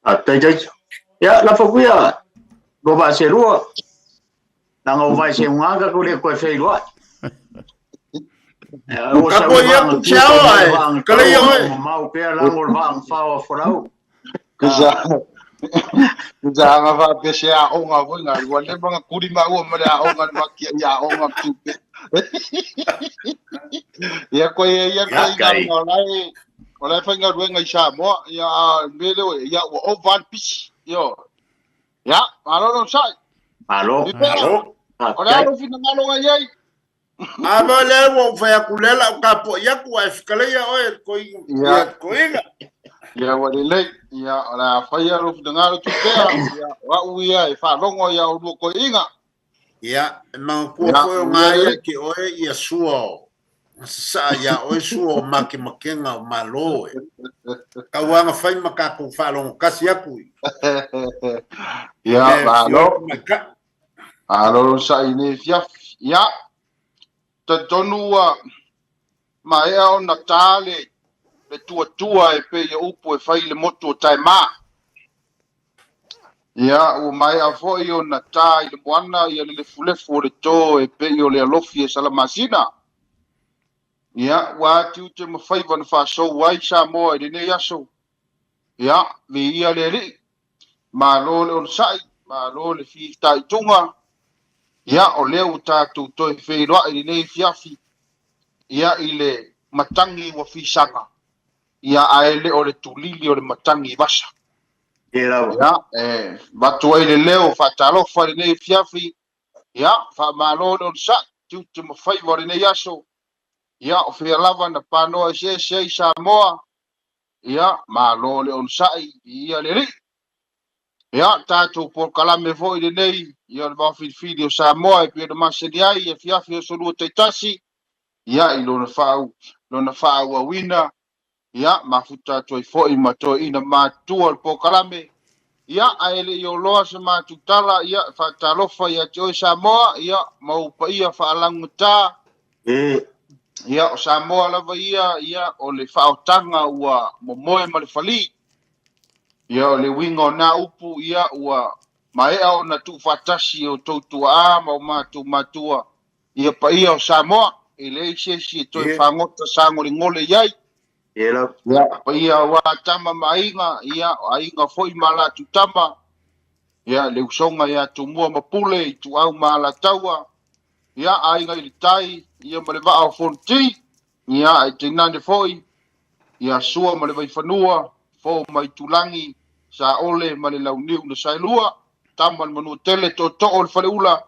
Faafetai Taito. Ia, lafo kuia, lua vaa selua. Leaga ua vae seuga tatou le toe feiloai. Ia, ua Ka sau po le ia vaa ku gatua, chao tau mai le ai. vaa Ka le gatau, ia o lo oe. o mamao pea lago le vaa gafao a Folau. Kusa kusa anga faapea se aoga foi na ua leva na kuli maua ma le aoga le makia i aoga tupe. Ia koe ia Ia. koe ina Kai. o lai o lai faigaluega i Samoa ia a mea lea ua- ia ua ova le pisi. Io. Ia, malo le onosai. Malo. Lipea, Malo. o le Faafetai. a lou finagalo na i ai? A mo le ua ou fai atu le lau tapuai atu ae fikaleia oe e le koiga. Ia. Ia koiga. Ia ua lelei, ia o le a faia lou finagalo Tupea, ia o au ia e faalogo ia oulua toeaiina. Ia, e manatua Ia, foi o ia ngā ia lelei. ke oe ia sua o na sasaa iā oe sua o makemakega o Malo e. Tauaga fai ma tatou faalogo tasi atu i. Ia, Le malo. fiola maita'i. Malo le onosai i lenei afiafi. Ia, talitonu ua maea ona ta le le tuatua e pei o upu e fai i le motu o Taema. Ia, ua maea foi ona ta i le moana ia le lefulefu o le to e pei o le alofi e Salamasina. Ia, ua atiute ma faiva na faasou ai Samoa i lenei aso. Ia, viia le Alii, malo le onosai, malo le fitaituga. Ia, o lea ua tatou toe feiloai i lenei afiafi, ia, i le matagi ua fisaga, ia, ae le o le tulili o le matagi vasa. E lava. Ia, e avatu ai le leo faatalofa i lenei afiafi, ia, faamalo le onosai, tiute ma faiva o lenei aso, ia, o fea lava na panoa eseese ai Samoa, ia, malo le onosai, viia le Alii. Ia, tatou polokalame foi lenei, ia, o le vaofilifili o Samoa e pei ona masani ai i afiafi o aso lua taitasi, ia, i lona faaau, lona faaauauina, ia, mafuta atu ai foi ma toeaiina matutua o le polokalame, ia, ae le i oloa se matou tala, ia, e faatalofa ia te oe Samoa, ia, ma ou paia faalaugata, E. ia, o Samoa lava ia, ia, o le faaotaga ua momoe ma le falī. Ia, o le uiga o na upu, ia, ua maea ona tuufaatasi e outou tuaa ma o matou matua, ia paia o Samoa, e leai se isi e toe fagota sagolegole i ai. Ia, Ia, paia aua tama ma aiga, ia, o aiga foi ma latou tama, ia, le usoga ia Tumua ma Pule, Ituau ma Alataua, ia, aiga i le tai, ia ma le vaa o Fonoti, ia, ae tainane foi, ia Sua ma le Vaifanua, Fo ma Itulagi, Saole ma le Launiu na Saelua, Tama le Manuatele, Tootoo o le Faleula,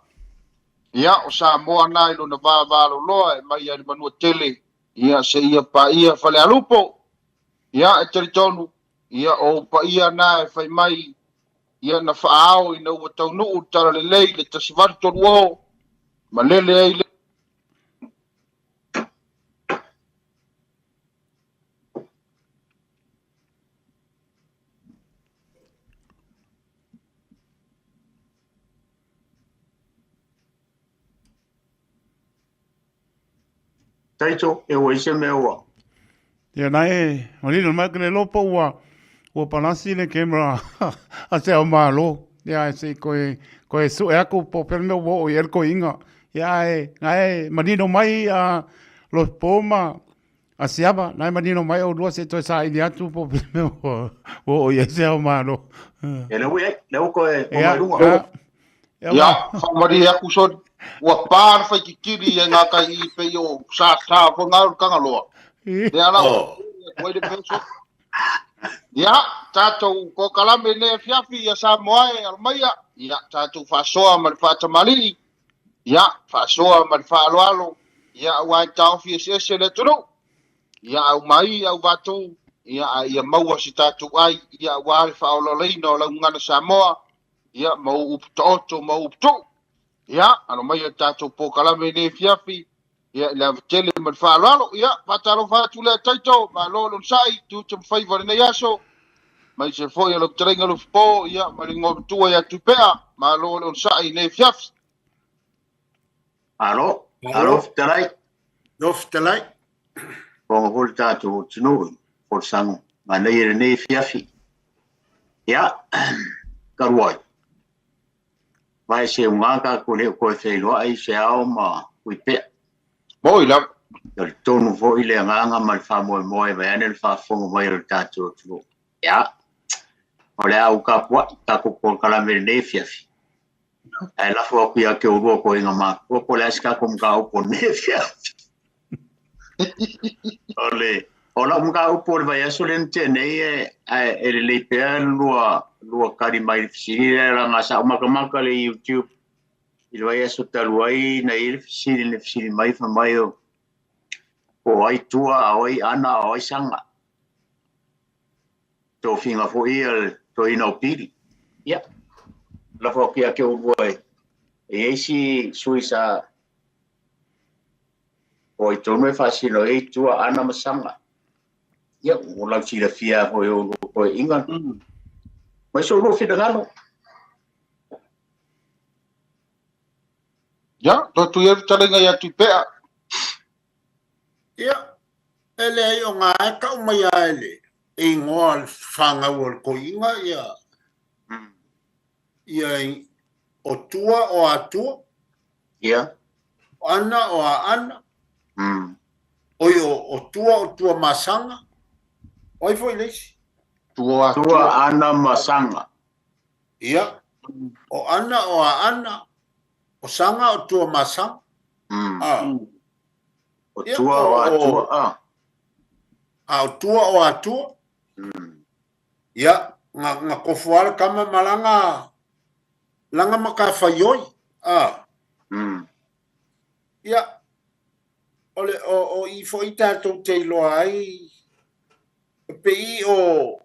ia, o Samoa na i lona vavaloloa e mai ai le Manuatele, ia, seia paia Falealupo, ia, e talitonu, ia, o ou paia na e fai mai, ia, na faaao ina ua taunuu le Talalelei i le 1830, malele ai le. Taito, e ua i se mea ua. Ia nai malino mai ke le lopo ua ua palasi le camera a se au malo. Ia e se koe koe sue aku po pele mea ua o i el koiga. Ia ae nai manino mai a lo po ma a siava nai manino mai o lua se toe saili atu po pele mea ua ua o i se au malo. E le ui ai, le ua koe o Ia, mai lunga. ia. Ia Ia, ma faamalie atu soni, ua pa le faititili e ngā kai i pei o sa sa fo ngā o le Kangaloa. Lea la ua Oh. atu ai le mea soni. Ia, tatou kokalame nei afiafi ia Samoa e alo maia. Ia, tatou faasoa ma le faatamalii. Ia, faasoa ma le faaaloalo. Ia, aua e taofi eseese le atunuu. Ia, au mai, au vatou. Ia, a ia maua se tatou ai. Ia, aua le faaolaolaina o lau gagana Samoa. Ia, ma ou upu taoto ma ou upu tuu. Ia, alo maia le tatou polokalame i lenei afiafi. Ia, i le ava tele ma le faaaloalo. Ia, faatalofa atu lea Taito, malo le onosai, tiute ma faiva i lenei aso. Aemaise foi o lau fetalaiga Lufipo, ia, ma le igoa matua ia Tupea, malo le onosai i lenei afiafi. Malo, malo Malo. fetalai. Lo fetalai. Fofoga foi le tatou atunuu i folasaga manaia i lenei afiafi. Ia, talu ai, vae seuga tatou le o toe feiloai i se ao ma Tuipea. Moi lava. Talitonu foi le agaga ma le faamoemoe vaeane le faafofoga mai o le tatou atunuu. Ia, o le a ou tapuai tatou polokalame i lenei afiafi. Ae lafo atu ia te oulua toeaiina matutua po o le a se tatou mataupu o lenei afiafi. O le o lau mataupu o le vaiaso lea na tea nei e, ae e lelei pea le lua tali mai i le fesili lea leaga sa ou matamata le YouTube i le vaiaso talu ai na i ai le fesili na fesili mai fai mai o po o ai tua a o ai ana a o ai saga. Tofiga foi ia le toeaina o Pili. Ia, lafo atu ia te oulua e i ai si sui sa o ai tonu e faasino ai tua ana ma saga. Ia, ua lau silafia foi o oulua toeaiina. Mai so oulua finagalo. Ia, toe tui ai le fetalaiga ia Tuipea. Ia, e leai o gā e kau mai a e le e igoa le whangau o le koiinga ia ia o tua o atua. Ia. O ana o a ana. Oi o tua o tua masanga. O ai foi le isi? Tua atua. Tua ana masanga. Ia. O ana o a ana. O sanga o tua masanga. Ah. O tua o atua. Ah. A o tua o atua. Ia, nga kofu ala kama malanga langa maka whaioi. Ah. Ia, o le o i foi tātou te iloa ai, pe i o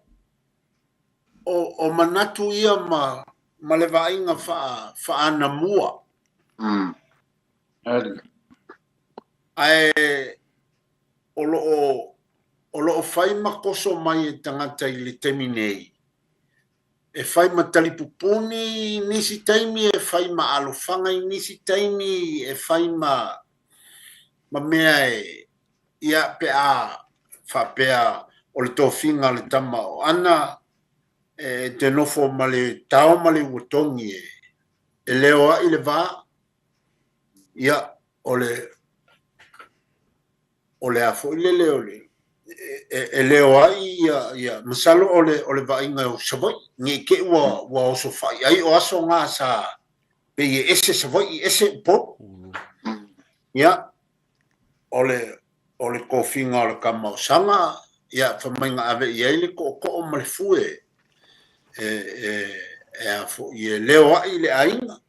manatu ia ma le vaaiga whaanamua. Ae o loo whai makoso mai e tangata i le taimi nei. E whai ma talipupuni nisi taimi, e whai ma alofanga i nisi taimi, e whai ma mea e ia pe a whapea o le tofinga le tama o ana e te nofo ma le tao ma le uatongi e leo ai le vā. Ia o le a foi le leo le e leo ai ia masalo o le vaaiga o Savaii nge ke ua oso fai ai o aso ngā sa pe i ese Savaii ese Upolu. Ia o le kofinga o le kama o sanga ia whamainga ave i ai le ko'oko'o ma le fue e a foi e leo ai le aiga.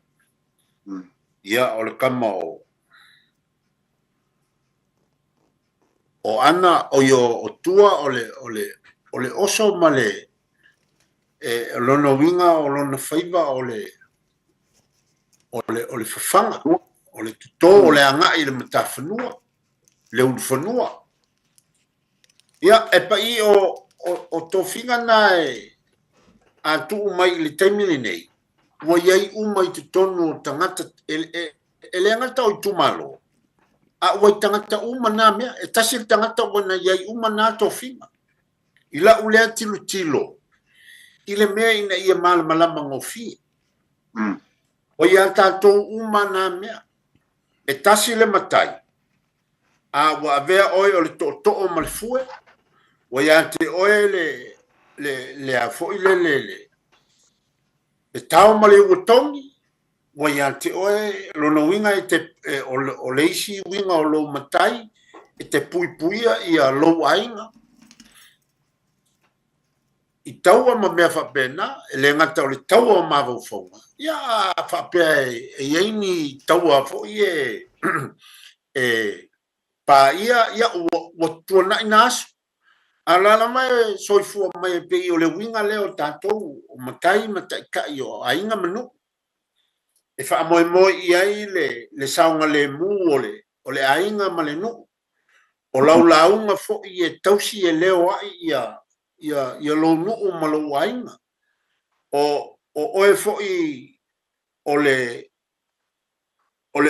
Ia o le kama o ana o io o tua o le oso ma le e lona uiga o lona faiva o le fafaga o le totō o le agai i le matafanua le ulufanua. Ia e pa'i o tofiga na e a tuu mai i le taimi lenei ua iai uma i totonu o tagata e le gata o itumalo a ua i tagata uma nā mea e tasi le tagata ua na iai uma nā tofiga i lau lea tilotilo i le mea ina ia malamalama gofie. O ia tātou uma nā mea e tasi le matai a ua avea oe o le to'oto'o ma le fue ua ia te oe le a foi le tao ma le uatongi ua ia te oe lona uiga e te o le isi uiga o lou matai e te puipuia ia lou aiga i taua ma mea faapena e le gata o le taua o mafaufauga ia faapea e iai ni taua foi e paia ia ua tuana'i na aso a lala mai soifua mai e pei o le uiga lea o tatou o matai ma taʻitaʻi o aiga ma nuu e faamoemoe i ai le saogalemu o le aiga ma le nuu o laulauga foi e tausi e leo ai ia lou nuu ma lou aiga o oe foi o le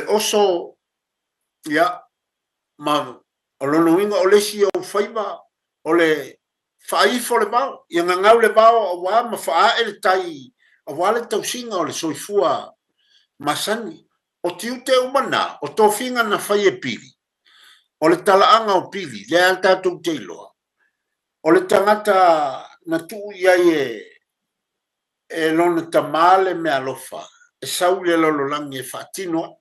oso ia ma o lona uiga o le isi ou faiva o le Faaifo le vao, ia gagau le vao auā ma faaee le tai auā le tausiga o le soifua masani. O tiute uma na, o tofiga na fai e Pili, o le talaaga o Pili, lea lava tatou te iloa, o le tagata na tuu i ai e lona tamā le meaalofa e sau i le lalolagi e faatino ai.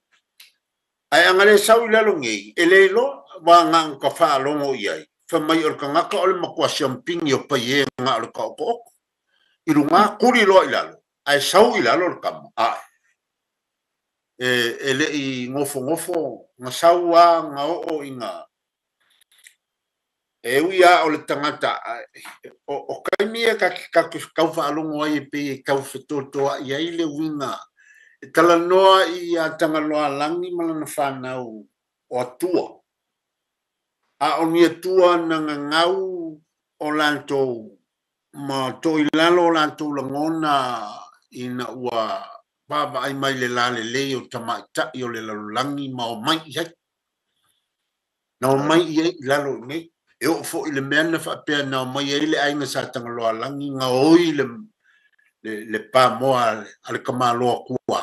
Ae a na le sau i lalo nei, e le iloa, aua na ona ka faalogo i ai, fai mai o le tagata o le matua siampini o paie na o le taotooto i luga, tuli loa i lalo, ae sau i lalo le tama, ae e le i nofonofo, na sau lava na oo ina E ui lava o le tagata, o taimi ia ta te tau faalogo ai e pei e tau fetotoai ai le uiga e talanoa ia Tagaloaalagi ma lana fanau o Atua, a o ni Atua na gagau o latou ma toilalo o latou lagona ina ua vaavaai mai i le lalelei o tamaitai o le lalolagi ma omai i ai. Na omai i ai i lalo i inei. E oo foi i le mea na faapea na omai ai le aiga Sa Tagaloaalagi gaoi le pamoa a le tamaloa Atua.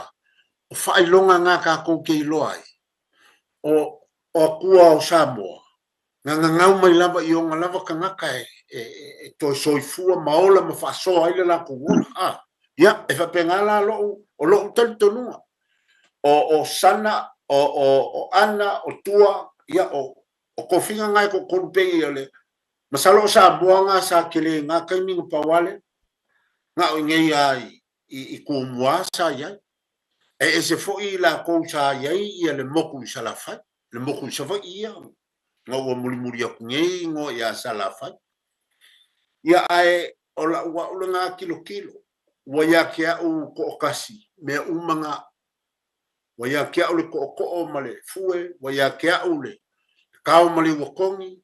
O faailoga na tatou te iloa ai, o Atua o Samoa, na gagau mai lava i ona lava tagata e toe soifua ma ola ma faasoa ai le latou ola. Ia, e faapena la lou, o lou talitonuga. O Sana, o Ana, o Tua, ia, o tofiga na e toatolu pei o le, masalo o Samoa na sa tele i na taimi na pau lava lea. Na o i inei lava i Tumua sa i ai. E ese foi i latou sa i ai ia le motu i Salafai, le motu i Savaii ia, na ua mulimuli atu nei igoa ia Salafai. Ia ae o lau au lena tilotilo, ua ia te au toatasi mea uma na, ua ia te au le tootoo ma le fue, ua ia te au le kao ma le uatogi,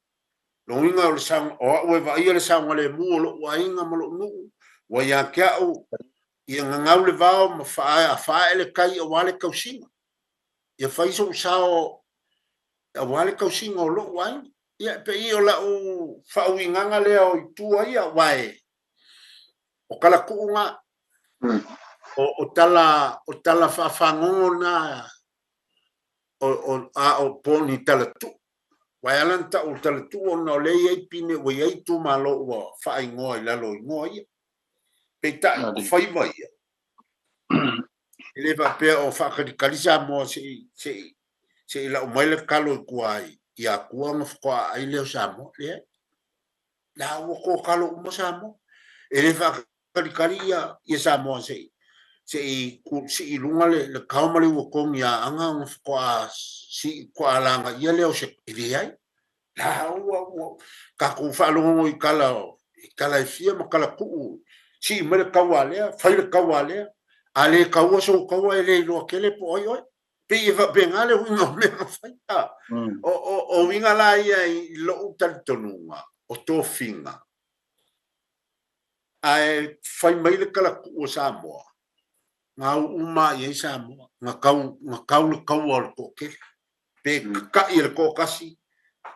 logiga o le o au e vaaia le saogalemu o lou aiga ma lou nuu, ua ia te au ia gagau le vao ma faaee le tai aua le tausiga. Ia fai sou sao aua le tausiga o lou aiga. Ia, e pei o lau faauigaga lea o itu ia, aua e o talatuu na, o tala faafagogo na, a o po o ni talatuu. Aua e ala ona tau o talatuu ona o lea e i ai pine ua i ai itumalo ua faaigoa i lalo o igoa ia. Peitai, o faiva ia, e le faapea o faatalitali Samoa se i lau mai le talo i tua i Atua ona faatoa aai lea o Samoa. Leai. La ua to talo uma Samoa. E le faatalitali ia Samoa se i sii i luga le kao ma le uatogi a Aga ona faatoa lagaia lea o se... E leai. La ua tatou faalogogo i tala e fia ma talatuu, sii mai le taua a lea, fai le taua a lea, a le taua sou taua e le iloa tele po o ai oe. Pei e faapena le uiga o mea na fai. O uiga la ia i lou talitonuga, o tofiga, ae fai mai le talatuu o Samoa, gau uma i ai Samoa, na kau le taua o le toatele. Pe kaka'i e le toatasi,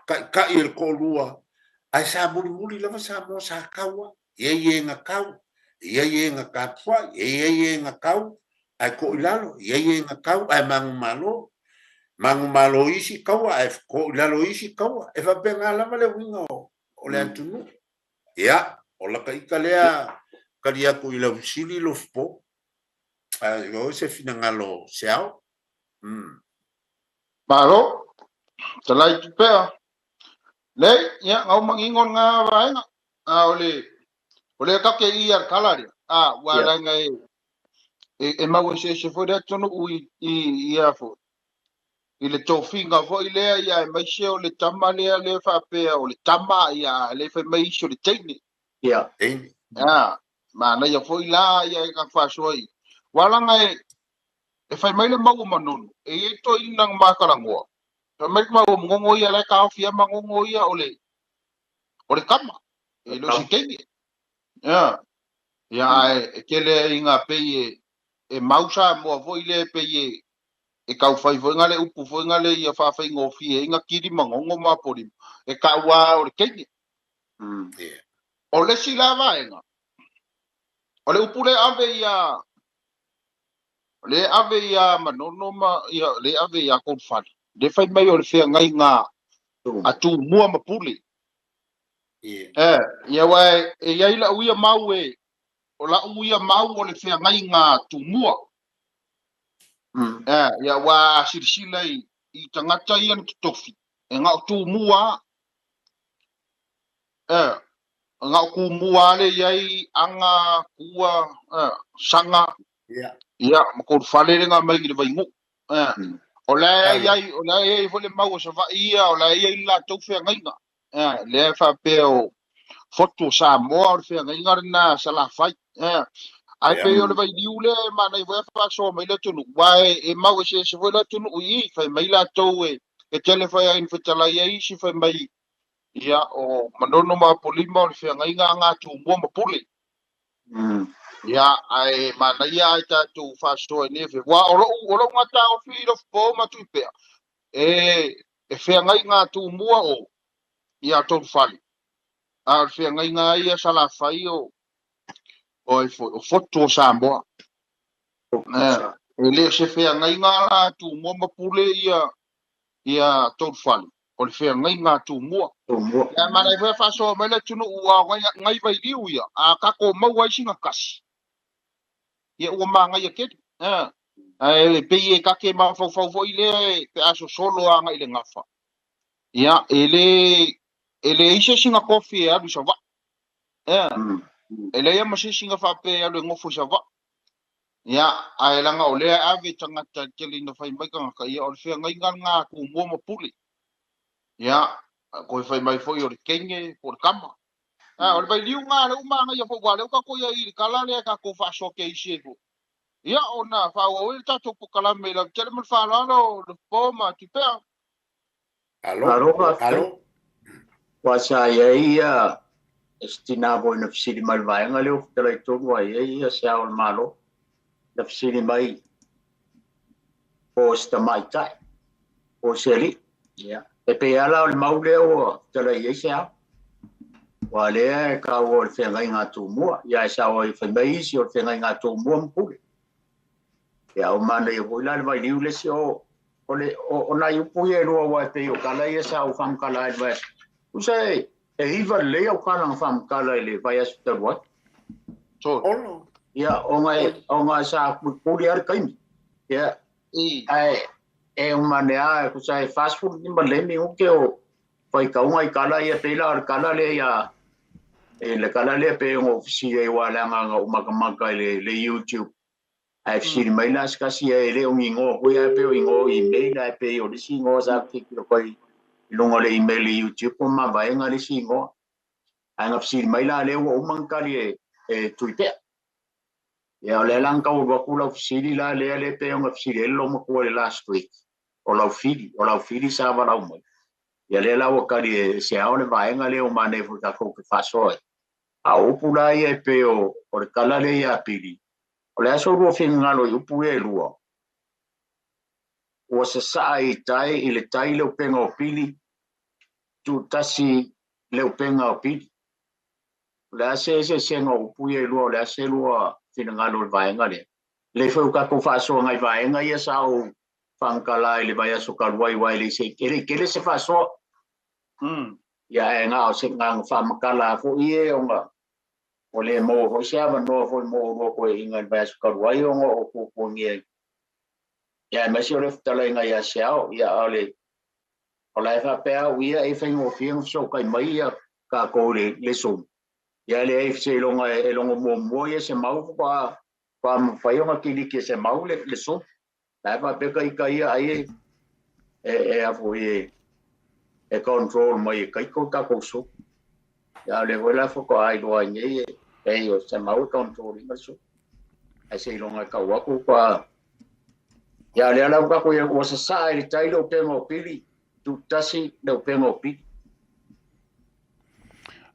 ka'ika'i e le toalua, ae sa mulimuli lava Samoa sa kau a. E i ai e na kau, e i ai e na tapuai, e i ai e na kau, ae ko i lalo, e i ai e na kau, ae manumalo. Manumalo isi kaua, ae ko i lalo isi kaua. E faapena lava le uiga o le atunuu. Ia, o laka ita lea tali atu i lau fesili Lofipo. Ae o se finagalo se ao. Malo, talai tupea. Lei, ia, ngau mangingo ngā vaenga. A o le kake i a kala lea. A, ua laga e mau e se foi le atunuu i a foi. I le tofiga foi lea ia e maise o le tama lea le faapea o le tama ia le fai mai isi o le teine. Ia. Teine. A, manaia foi la ia e ka faasoa i. Ua laga e fai mai le mau o Manono, e i ai toeaina na makalangoa. Fai mai le mau o Magogo ia la e taofi a Magogo ia o le tama. E le o se teine. Ia. Ia ae e tele i ngā pei e mau Samoa foi le pei e kaufai foi ngā le upu foi ngā le ia whaawhaingofie i ngā kiri Magogo ma pori. E kaua o le teine. O le isi la vaega, o le upu lea ave ia le ave ia Manono ma ia le ave ia Koulufale, le fai mai o le feagaiga a Tumua ma Pule. Ia aua e i ai lau ia mau e, o lau ia mau o le feagaiga a Tumua. Ia aua a silasila i tagata ia na totofi, e na o Tumua lava. E na o Tumua lava lea e i ai aga, tua, saga, ia, ma Koulufale lea na aumai i le Vainuu. O la e i ai, o la e i ai foi le mau a Savaii ia, o la e i ai le latou feagaiga. Lea e faapea o Fotu o Samoa o le feagaiga lena a Salafai. Ae pei o le vailiu lea e manaia foi a faasoa mai le atunuu, aua e mau eseese foi le atunuu i i, fai mai latou e tele foi lava ina fetalai ai isi fai mai, ia, o Manono ma Apolima o le feagaiga a na Tumua ma Pule. Ia, ae manaia ai tatou faasoa i nei afiafi. Aua o lou gataofi i Lofopo ma Tuipea, e feagai ngā Tumua o ia Tolufale, a o le feagaiga ai ia Salafai o ai foi, o Fotu o Samoa. E le o se feagaiga la Tumua ma Pule ia Tolufale, o le feagaiga a Tumua. Ia manaia foi a faasoa mai le atunuu ua ngai vailiu ia, a tatou maua ai sina tasi, ia ua manaia tele. Ae pei e ta te mafaufau foi lea pe a sosolo agai i le gafa, ia e leai se isi na tofi e alu i Savaii. E leai lava ma se isi na faapea e alu e nofo i Savaii. Ia, ae leaga o lea e ave tagata e tele ina fai mai tagata, ia o le feagaiga lena a Tumua ma Pule. Ia, toe fai mai foi o le teine po o le tama. O le vailiu lena lea ua manaia foi, aua o lea ua tatou i ai i le tala lea tatou faasoa teisi ai foi. Ia, ona faaauau ai le tatou polokalame i lautele ma le faaaloalo, Lofopo ma Tupea. Alo, alo. Ua sa i ai ia se tina foi na fesili mai le vaega lea o fetalai tonu ai ai ia se ao o le Malo. Na fesili mai po o se tamaitai, po o se alii. Ia. E pei lava la o le mau lea ua fetalai i ai se ao. Ua lea e taua o le feagaiga a Tumua. Ia e sao ai fai mai isi o le feagaiga a Tumua ma Pule. Ia o manaia foi la le vailiu le isi o o nai upu ia e lua aua e pei o tala ia sa ou faamatala ai i le vaiaso. Tusa e 9 lelei au tala na faamatala i le vaiaso talu ai. Olo. Ia, ona sa kulikuli lava le taimi. Ia, ae e uma ane lava, tusa e 45 lelei minute o faitauga i tala ia, pei la o le tala lea ia, e le tala lea pei ona ou fesili ai aua leaga na ou matamata i le YouTube. Ae fesili mai la se tasi e le o ni igoa foi ae pei o igoa o email ae pei o le isi igoa sa tilotilo ai i luga o le email i YouTube o mavaega le isi igoa. Ae na fesili mai la lea ua uma ona tali e Tuipea. Ia o lea la na tau alu atu lau fesili la lea lea pei ona fesili ai le loomatua i le last week o lau fili, o lau fili sa valaau mai. Ia lea la ua tali e se ao le vaega lea ua manaia foi tatou te faasoa ai. A o upu la ia e pei o le tala lea ia Pili, o le aso lua finagalo i upu ia e lua, ua sasaa i tai i le tai le upega o Pili, tuutasi le upega o Pili. O le a se eseesega o upu ia e lua, o le a se lua finagalo i le vaega lea. Lelei foi ua tatou faasoa nai vaega ia sa ou faamatala i le vaiaso talu ai, aua e le i tele se faasoa. Ia ae na o se na faamatala foi e ona ua le maua foi se avanoa foi mo oulua toeaiina i le vaiaso talu ai ona o puapuagia ia aemaise o le fetalaiga ia Seao. Ia o le o la e faapea au ia e faigofie ona fesootai mai ia tatou i le Zoom. Ia leai seiloga e logo muamua ia se mau faatoa mafai ona kiliki e se mau le Zoom. La e faapea ka ita ia ai e a foi e control mai e kaiko tatou Zoom. Ia o lea foi la faatoa iloa ai nei e o se mau e control ina le Zoom. Ae seiloga e tau atu pa ia lea la ua tatou ia ua sasaa i le tai le upega o Pili, tuutasi le upega o Pili.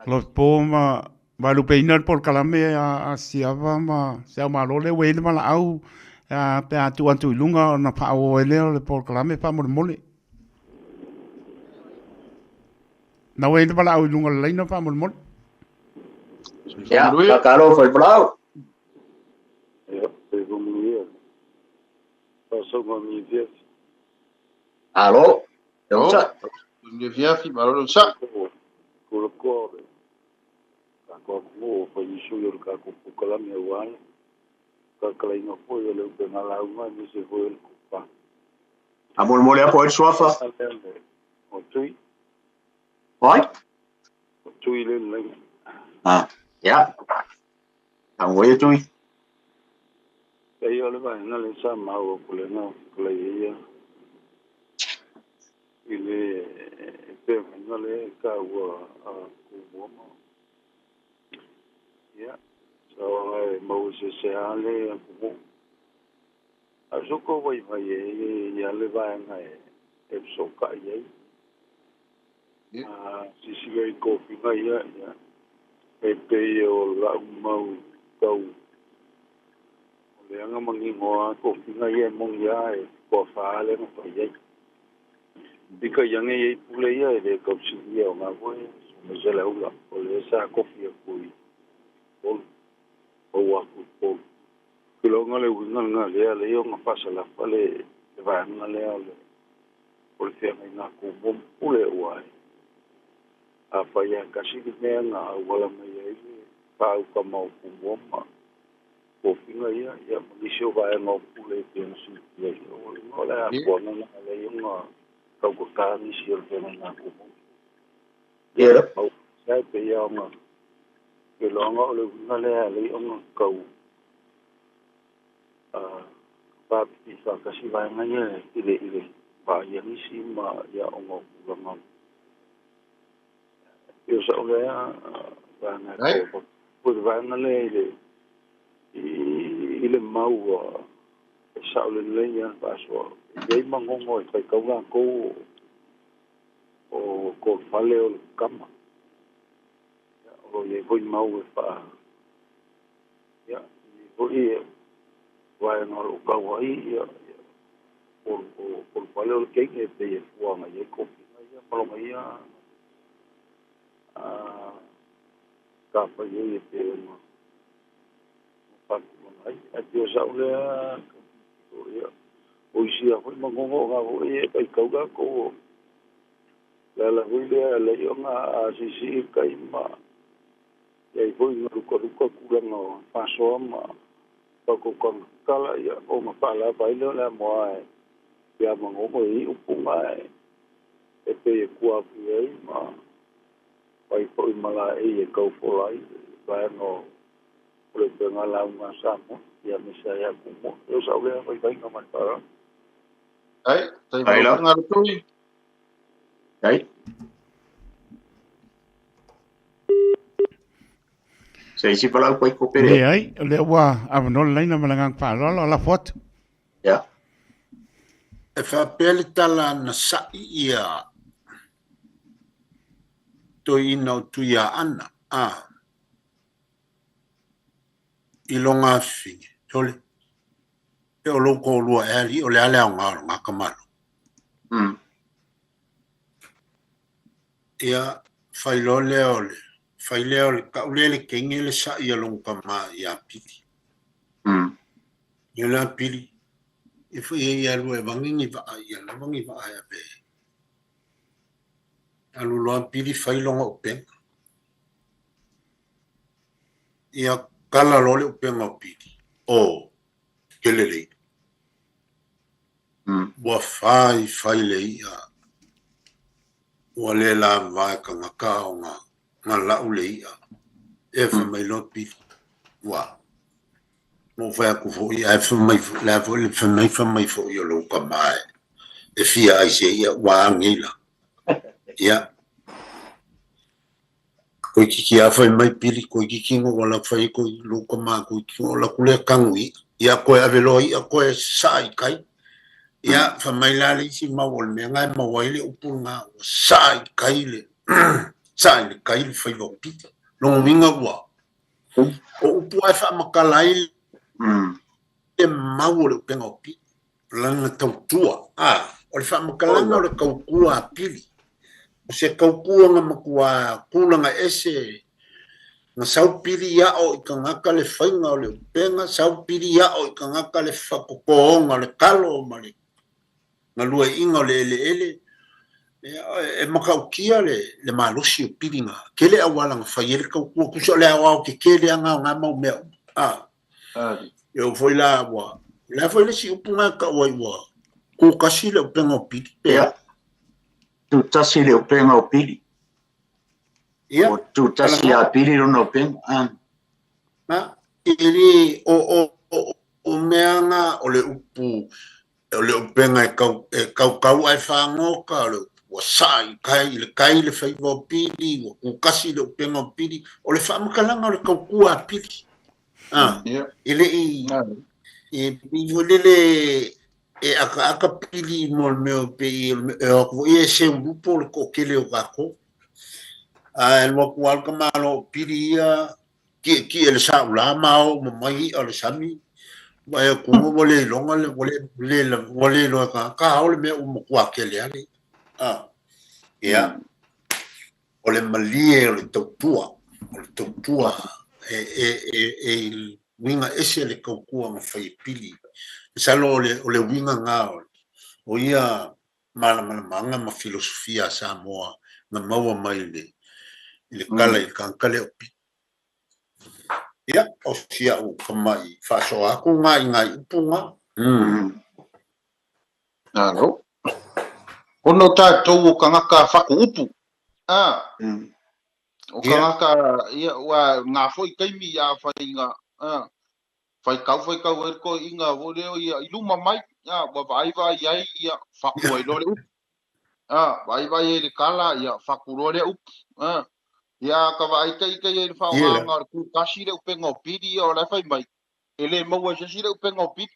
Lopo ma vaelupeina le polokalame a Siava ma Se Ao Malo lea ua i ai le valaau pe a tuu atu i luga ona faaauau ai lea o le polokalame faamolemole. Na ua i ai le valaau i luga o le laina faamolemole. Ia, faatalofa i le valaau. Ia, soifua manuia. Faasoa ma afiafi. Malo, le onosai. Manuia afiafi, malo le onosai. Kulakoa o le tatou atunuu o fai ni sui o le tatou polokalame aua le talakalaina foi o le upega lauga aemaise foi o le tofa. A molemole lava po o ai le suafa? O Tui. O ai? O Tui le laina. Ah, ia. Tago ia Tui. Leai o le vaega lea sa maua ko le na fetalai ai ia i le feagaiga lea e taua a Tumua ma ia sa oga e maua i se a le atunuu. A o se tou vaivai e i ai le vaega e fesootai ai. A sisila i tofiga ia, ia, e pei o lau mau tau o leaga manino lava tofiga ia e moni lava e toafa lea na fai ai. Peitai ane e i ai pule ia e le tausilia o na foi aemaise le aula o lea sa tofi atu i Upolu, maua atu i Upolu. Tulouna le uiga lena lea lea ona faasalafa le vaega lea o le o le feagaiga a Tumua ma Pule aua e afai lava e tasi le mea na auala mai ai le faautama o Tumua ma tofiga ia, ia ma nisi o vaega o Pule e pei ona silafia ai. O le igoa o le atuaga lena e leai ona tautata nisi o le feagaiga a Tumua. Ia, mau e pei lava ona iloaga o le uiga lea e leai ona tau faapipii faatasi vaega ia i le i le vaai a nisi ma ia ona o tulaga e o sa'u lea vaega e po po le vaega lea i le i le mau e sa'o lelei a faasoa e i ai magogo e faitau latou o kolofale o le kama o lo o i ai foi mau e faa Ia, i foi e vaega o lo o tau ai, ia, o, o, o le fale o le teine e pei e fuaga i ai tofiga ia ma lona ia matafaioi ai e pei ona faatulaga ai. Ae pei o sa'u lea tau ia, o isi lava foi manono o na foi e faitau latou o le ala foi lea e ala ai ona asiasi i tai ma I ai foi ina lukaluka tulaga o faasoa ma faautautaga tatala, ia, ona faalava ai lea o le amoa e ia Manono e iu puga e pei e tua atu i ai ma fai foi ma laei e tau fola ai le vaega o le upega lauga a Samoa, ia aemaise ai ia Tumua. Ia o sa'u lea vaivaiga ma le faaaloalo. Ai, tai Ai la. ngā tui. Ai. Se isi palau koe ko pere. Leai, o lea ua avanoa le laina ma le agaga faaaloalo, lafo atu. Ia. E faapea le tala na sa'i ia toeaina o Tuiaana, a, i loga afifine, sole, pe o lou toalua ea alii, o le a le aoga o lena tamaloa? Ia, fai loa lea o le, fai lea o le, tau lea le teine le sa'i a lona tama ia Pili. Ia la Pili, e fai ai ia lua e vangi ni vaa, ia lava ni vaa e ave. Alu loa Pili fai lona upega. Ia kala loa le upega o Pili, o, tele le i'a. Ua fai fai le i'a, ua le lava e tagata ona na la'u le i'a. E fai mai loa Pili, ua na ou fai atu foi, ae fai mai, le a foi le fai mai, fai mai foi o lou tama e fia ai se i'a, ua a nei la. Ia, Toeitiiti lava fai mai Pili, toeitiiti na ua laku fai ai toi lou tama toeitiiti na laku lea tanu i i'a. Ia koe ave loa i'a koe saa i tai. Ia fai mai la le isi mau o le mea na e maua ai le upu lena ua saa i tai le saa i le tai le faiva o Pili. Lona uiga ua o upu lava e faamatala ai le mau o le upega o Pili. O lana tautua, a, o le faamatalaga o le tautua a Pili. O se tautua na matua tulaga ese Na sau pili ao i tagata le faiga o le upega, sau pili ao i tagata le fakokoga o le kalo ma le galueaiina o le eleele. Ia, e matautia le, le malosi o pili na. Tele auala na fai ai le tautua, tusa o le aoao tetele lava na o na mau mea uma. Ah. E oo foi la ua, o le a foi le isi upu na e tau ai ua kū tasi le upega o pili pe a? Ia, tūtasi le upega o pili. Ia, Ua tūtasi talanoa. ia pili lona upega. Ah. Na, e le, o, o, o, o mea na o le upu, o le upega e kau, e kaukau ae fāgoka, o le upu ua saa i kai, i le kai le faiva o pili, ua kū tasi le upega o pili, o le faamatalaga o le tautua a pili. Ah, Ia. e le i, e pei foi lele e akaaka pili mo le mea pei e o atu foi e seulupo le toatele o tatou. Ae alu atu lava le tamaloa o pili ia tietie le saula ma ao uma mai i'a o le sami. Vaai atu ua le iloga le ua le le ua le iloa e tagata ao le mea ua matua tele lava le i'a. Ah, ia, o le malie o le tautua, o le tautua e e e e uiga ese le tautua na fai e pili. Masalo o le o le uiga na o o ia malamalamaaga ma filosofia a Samoa na maua mai i le i le tala i le tagata lea o pili. Ia, o si au tamai faasoa atu na i nai upu na. Alo. Ona o tatou o tagata fatu upu. Ah. O tagata ia ua ngā foi taimi ia whai ngā ah, whai kau whai kau e ko inga wo leo ia i luma mai ah, ua vaai vaai ai ia faku ai loa le upu. Ah, vaai vaai ai le kala ia faku loa le upu. Ah, ia ka vaai kai kai ai le whaonga o le kū tasi le upenga o pili ia o la whai mai. E le maua i se isi le upenga o pili.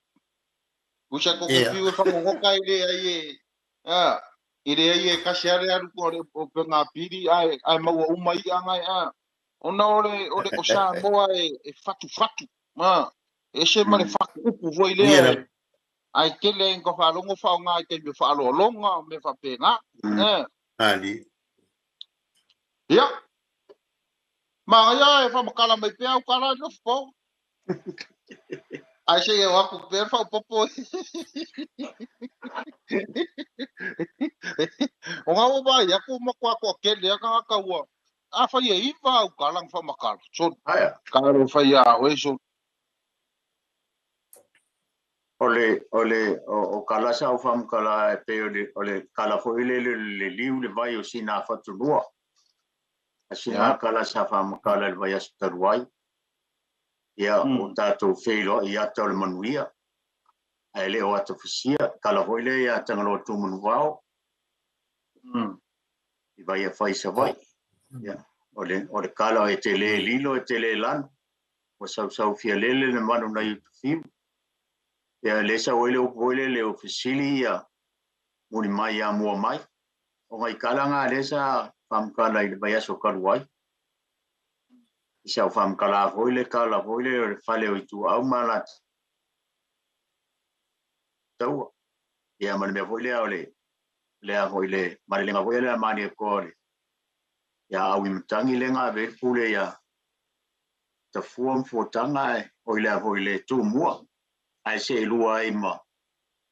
Usa ko ke whiu e whangogoka i le ai e, ah, i le ai e kasi ale alu ko le upenga pili ai, ai maua uma i anga ah. Ona o le, o le o Samoa e, e fatu fatu. Ah, e se ma le fatu upu foi lea e, ai tele ai ka whaalongo whaonga i te me whaaloalonga, me whapenga. Eh. Ali. Ia. Ma ia e whamakala mai pea au kala i lofu po. Ai se ia aku pea whaupopo. O ngā o vai, aku makoa koa kele aka ngā ua. A whai e iwa au kala ng whamakala. So, Aia. ka ro whai a oe so. O le, o le, o, o kala sa o whamukala e pe o le, o le kala foi le le le liu le vai o sina whatunua. A sina kala sa whamukala le vai aso taruai. Ia, o tātou wheiloa i ata o le manuia. Ae le o ata fusia, kala foi le ia tangaloa tūmanu wao. I vai a whai sa vai. Ia, o le, o le kala e te le lilo e te le lanu. Ua sausau fia lele le manu nai utu fiu. Ia, le sa oele upu foi le le o fesili ia muli mai ia mua mai. O ngai kala ngā le sa whamukala i le vaiaso kalu ai. I sa o whamukala foi le kala foi le o le fale o itu au ma la taua. Ia ma le mea foi lea o le lea foi le malelega foi le mani e koa le ia au i matangi le ngā vele pule ia tafua mfuatanga e o i lea foi le tūmua. Ai se e lua ai ma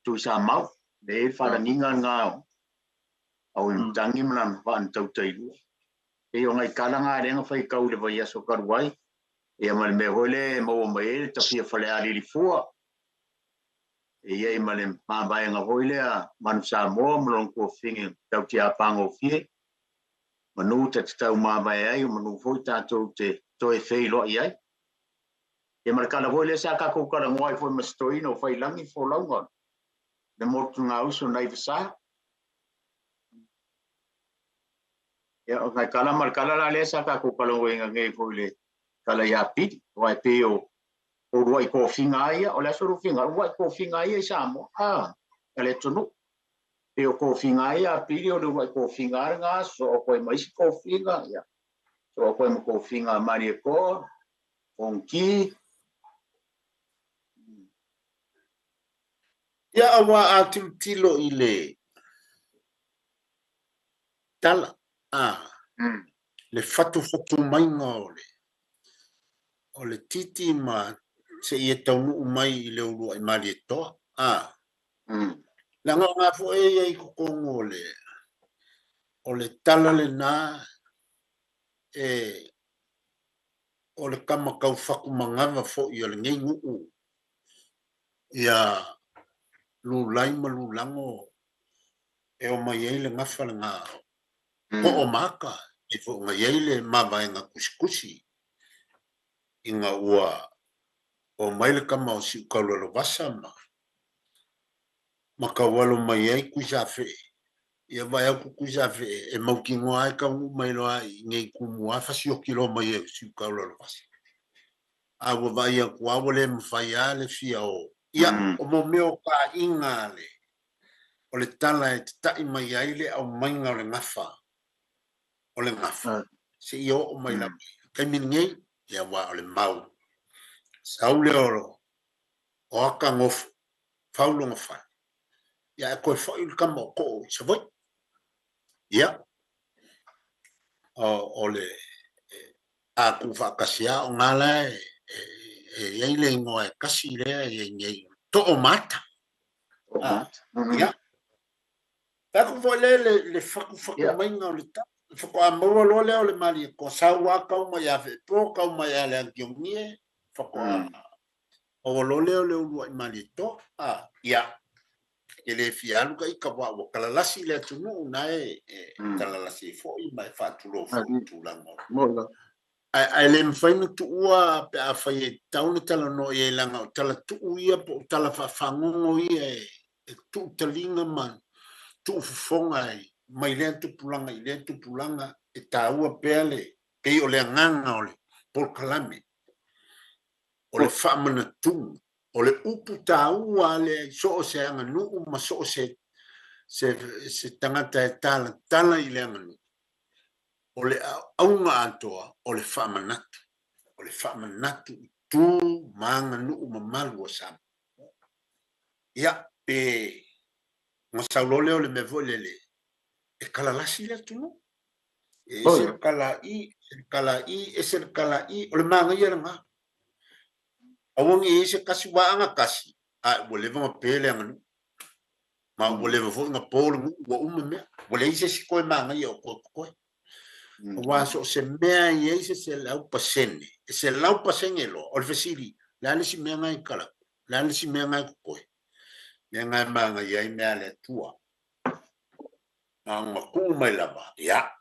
tui sa mau. Le e wharanginga ngā o au i matangi ma lana whaan tautai lua. E o ngai kala ngā renga whai kau le vai aso karuai. Ia ma le mea foi le maua mai e le tafia whale a lili fua. E ia i ma le māmbaenga foi lea manu Samoa ma lona tuafingi tau te apango fie. Manu te te tau māmbae ai o manu foi tātou te toe wheiloa i ai. Ia ma le kala foi lea sa kākou kala ngoai foi ma stoina o whailangi fo launga. Le motu ngā uso nei wasa. Ia o ngai kala ma le kala la lea sa kākou kala ngoai ngā ngei foi le kala ia pili. O ai pe o o rua i kōwhinga ia, o le aso ruwhinga, rua i kōwhinga ia i Samoa. Ah, a le tunu. Pe o kōwhinga ia a pili o le rua i kōwhinga ara ngā, so o koe maisi kōwhinga, ia. So o koe ma kōwhinga mari e kō, kongki. Ia aua a tilotilo i le tala, a, le fatufatu maiga o le o le titi ma seia taunuu mai i le uluai Malietoa. A. Leaga o ga foi e i ai i totonu o le o le tala lena e o le tama tau fatumanava foi o lenei nuu ia Lulai ma Lulago e omai ai le gafa lena o Toomata, e foi ona i ai le mavaega tusitusi ina ua omai le tama o Siukaulalovasa ma taualo mai ai Tuisafee. Ia vaai atu Tuisafee e mautinoa e taunuu mai loa i nei Tumua fasioti loa mai e Siukaulalovasa. A ua vaai atu lava ua le mafai lava le fia o. Ia, o mo mea o taaiga le o le tala e tata'i mai ai le aumaiga o le gafa, o le gafa seia oo mai lava i le taimi lenei. Ia, aua o le mau sau lea o ata nofo fau lona fale, ia ae toe fo'i le tama o Too i Savaii. Ia, o le a tuufaatasi lava o ga la e i ai le igoa e tasi lea e i ai nei, Toomata. Ia, tatou foi lea le fatufatu maiga o le tala, faatoa maua loa lea o le Malietoa, sau lava tau mai ia Feepo, tau mai ia Leagiogie, faatoa maua loa lea o le uluai Malietoa. Ia, e le fia alu ta ita aua ua talalasi le atunuu na e talalasi ai foi ma e faatulou foi i tulaga o. Ae le mafai ona tuua pe afai e tatau ona talanoa i ai, leaga o tala tuu ia po o tala faafagogo ia e tuu taliga ma tuu fofoga ai mai lea tupulaga i lea tupulaga, e taua pea le pei o le agaga o le polokalame, o le faamanatuga, o le upu taua lea i so o se aganuu ma so o se tagata e talatala i le aganuu. O le auga atoa o le faamanatu, o le faamanatu i tu ma aganuu mamalu o Samoa. Ia, pe ona sau loa lea o le mea foi lele, e talalasi le atunuu. E ese le tala i, ese le tala i, ese le tala i, o le manaia lena. Aua ne i i ai se tasi ua agatasi, ae ua leva ona pe le aganuu. Ma ua leva foi ona po le nuu, ua uma mea. Ua leai se isi toe manaia o toe totoe. Aua so o se mea e i ai se 100%, e 100% loa, o le fesili, o le a le isi mea na e tala atu? O le a le isi mea na e totoe? Mea na e manaia ai mea a le Atua. Na ona tuu mai lava, ia,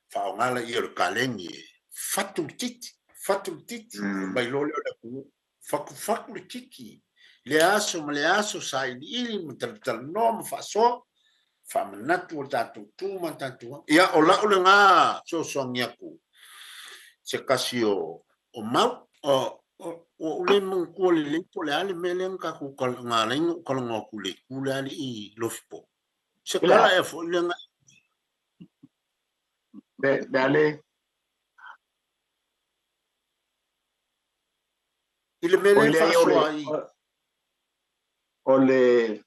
faaaoga laia o le kaleni e fatu le titi, fatu le titi, mai loa lea o le atunuu. Fatufatu le titi, le aso ma le aso, sailiili ma talatalanoa ma faasoa, faamanatu o tatou tu ma tatou. Ia, o lau lena fesoasoani atu se tasi o mau. Ua ou le manatua lelei po o le a le mea lea na tatou na ala ai ona ou talanoa atu i le itu lea alii Lofipo. Se tala ea foi lea na. Le I le mea lea e faasoa ai. O le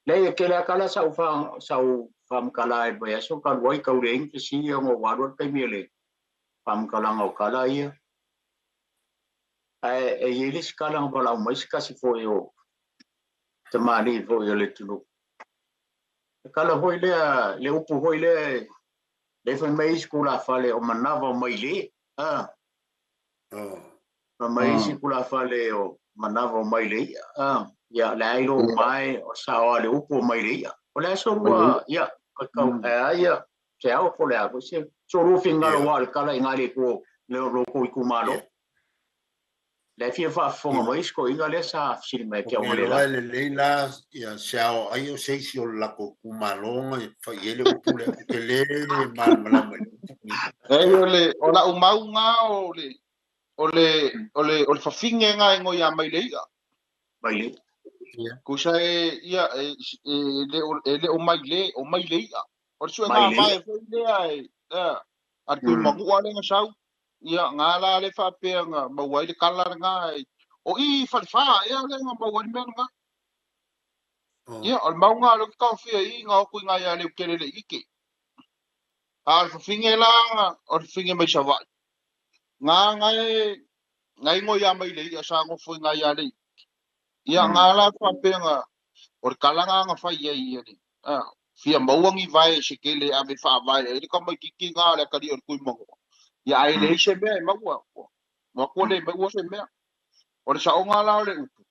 leai e tele lava tala sa ou faamatala ai i le vaiaso talu ai tau leai ni fesili ona ua alu le taimi o le faamatalaga o tala ia. Ae e i ai le isi tala na valaau mai se tasi foi o tamalii foi o le atunuu. Le tala foi lea, le upu foi lea, le fai mai isi tulafale o manava o maile. Fai mai isi tulafale o manava o maile ia. Ia, le ai lo mai o sao a le upu o maile ia. O le aso lua, ia, kau e ia, se ao po le a, se so lua fingalo wa le kala i ngai ko le lo ko i kumalo. Le fia faafofoga mai isi koiga lea sa fesili mai ke au le la. Lelei la, ia, se ao ai o se isi o le latou itumalo e fai ai le upu lea, ou te le malamalama i le upu. Ei, o le o lau mauga o le o le o le o le fafine nga e ngoia mai le ia. Mai le. Kusa e ia e le o mai le o mai le ia. O le suega mai foi lea e a tu manua le nga sau. Ia nga la le faapea nga maua ai le kala nga o i falefa ia le nga maua ai le mea nga. Ia o le maunga le kaofia i nga o kui nga ia le ukele le ike. A le fafine la o le fafine mai Savaii. Nga nga e Nga ingo ia mai le ia sa ngofo inga ia le. Ia nga la faapea nga o le kalaga nga fai ai ia le. Fia maua ni vae se kele ave faavae ai le tamaitiiti nga le atalii o le Tuimagoa. Ia ae leai se mea e maua. Ua tua le maua se mea. O le saoga la o le upu,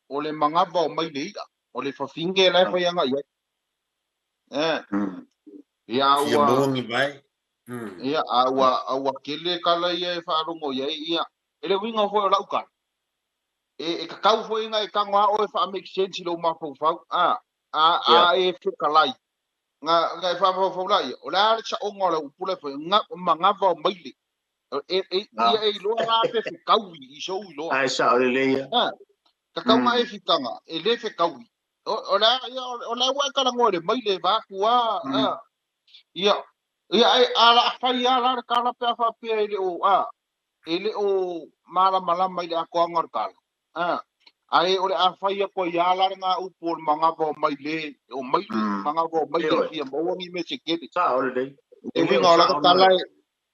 o le manava o mai le i'a, o le fafine la e fai aga i ai. Ia Fia ua maua ni vae. Ia a ua a ua tele tala ia e faalogo i ai ia e le uiga foi o lau tala e tatau foi ona e tago lava oe e faa-make sense i lou mafaufau a a a e fetalai na na e faamafaufau laia o le a le saoga o lau upu la e fai na manava o maile e e ia e iloa la pe fetaui i sou iloa. Ae sao lelei ia. Tatau ona e fitaga e le fetaui o le a ia o la ua e talanoa i le maile vaeatu a ia ia ae a la fai lava la le tala pe a faapea e le o a e le o malamalama i le atoaga o le tala a ae o le a fai atu ai lava la lena upu o le manava o maile o maile manava o maile fia maua ni mea se tele. Sao lelei. E uiga o lata tala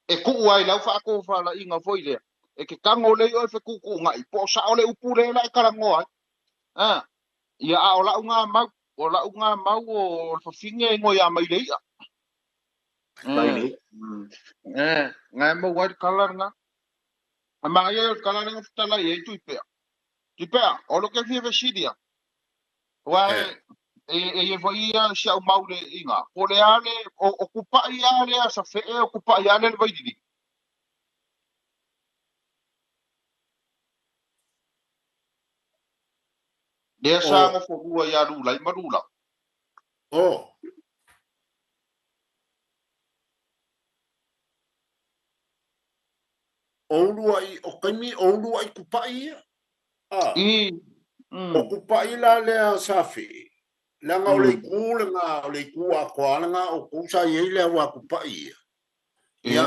e tuu ai lau faatofalaiga foi lea e te tago lelei oe fetuutuunai po o sao le upu lea la e talanoa ai. A ia a o lau nga mau o lau nga mau o le fafine e igoa ia maile i'a. Maile. Nga e maua ai le tala lena. A manaia o le tala lea na fetalai ai Tuipea. Tuipea, o lo ke fia fesili atu. Aua e e ia foi ia si au mau le iga. Po o le a le o kupa'i a lea Safe'e o kupa'i a lea le Vailili. Lea sa nofolua ia Lulai ma Lula. O. O ulua'i, o taimi o ulua'i kupa'i ia. A. I. O kupa'i la lea Safe'e, leaga o le itu lena, o le itu atoa lena o tou sa i ai le au a kupa'i ia. Ia.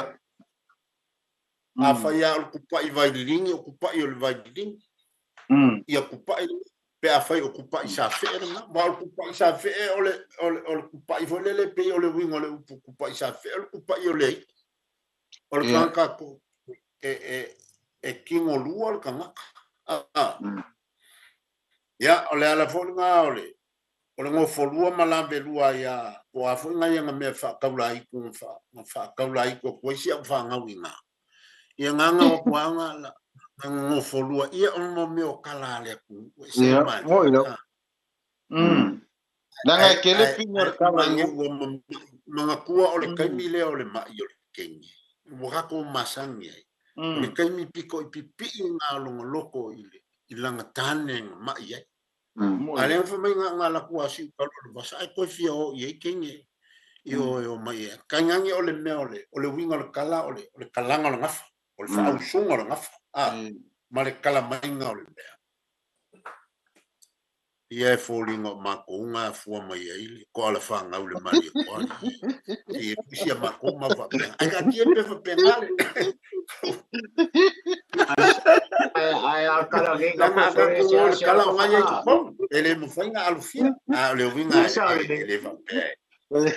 Afai lava o le kupa'i Vaililigi, o kupa'i o le Vaililigi. Ia kupa'i pe afai o kupa'i Safe'e lena. Aua o le kupa'i Safe'e o le, o le, o le kupa'i foi lele e pei o le uiga o le upu kupa'i Safe'e, o le kupa'i o le aitu. O le tagata e, e, e tino lua le tagata. Ia, o le ala foi lena o le, o le nofolua ma lavelua ai a, po o a foi nai ana mea faataulaitu na fa, na faataulaitu atu ai si au fanau i ina. Ia na na o atu lava na, na nofolua ia o mo mea o kala a le atunuu e se Ia, mali. moi lau. Leaga e tele pine o le kala i o. Manatua o le taimi lea o le ma'i o le kenge, ua tatou masani ai. O le taimi pito i pipii lena o lona loto i le i lana tane na ma'i ai. A lea na fai mai na na alu atu a siu talo o le vasa ae toe fia o i ai kenge i o e omai ai. Tainane o le mea o le o le uiga o le tala o le o le kalaga o le gafa, o le faausuga o le gafa, a ma le kala maiga o le mea. Ia e foliga o makou na afua mai ai le koala fanau le malie koala. E pusi a makou mau faapena. Ai taatia pe faapena le. Ai a kala ngi ka ko ko le kala o ngai ai tupou. E le mafai na alofia. A o le uiga e le faapea.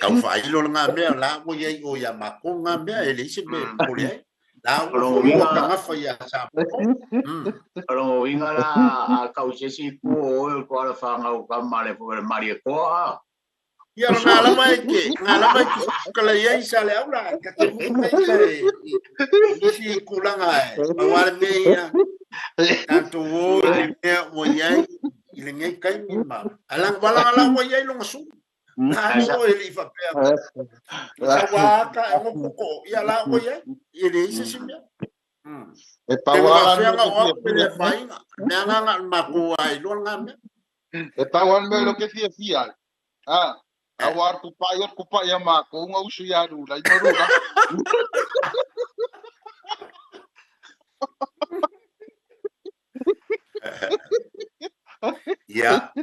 Tau faailo le nga mea la ua iai o ia makou nga mea e leai se mea e popole ai. La ua folua tagafa ia Samoa. O lona uiga la a kau se isi itu o oe o le koala fanau ka male foi o le malie koa. Ia o nga lava e ke, nga lava e ke kala iai sa le aula, ka te muku mai sa e isi tulaga e, aua le mea ia, tatou o i le mea ua iai i lenei taimi ma, ala wala la ua iai longa sulu. Na o e le i faapea. Sa ua ata e ngopo ko, ia la ua iai, e leai se isi mea. E pau a lava le mea mea o au pe le afaina. Mea nga nga makou a iloa nga mea. E pau lava le mea o ke fiafia ai. A, aua o le kupa'i o le kupa'i a makou na usu ia Lula i ma Lula. Ia.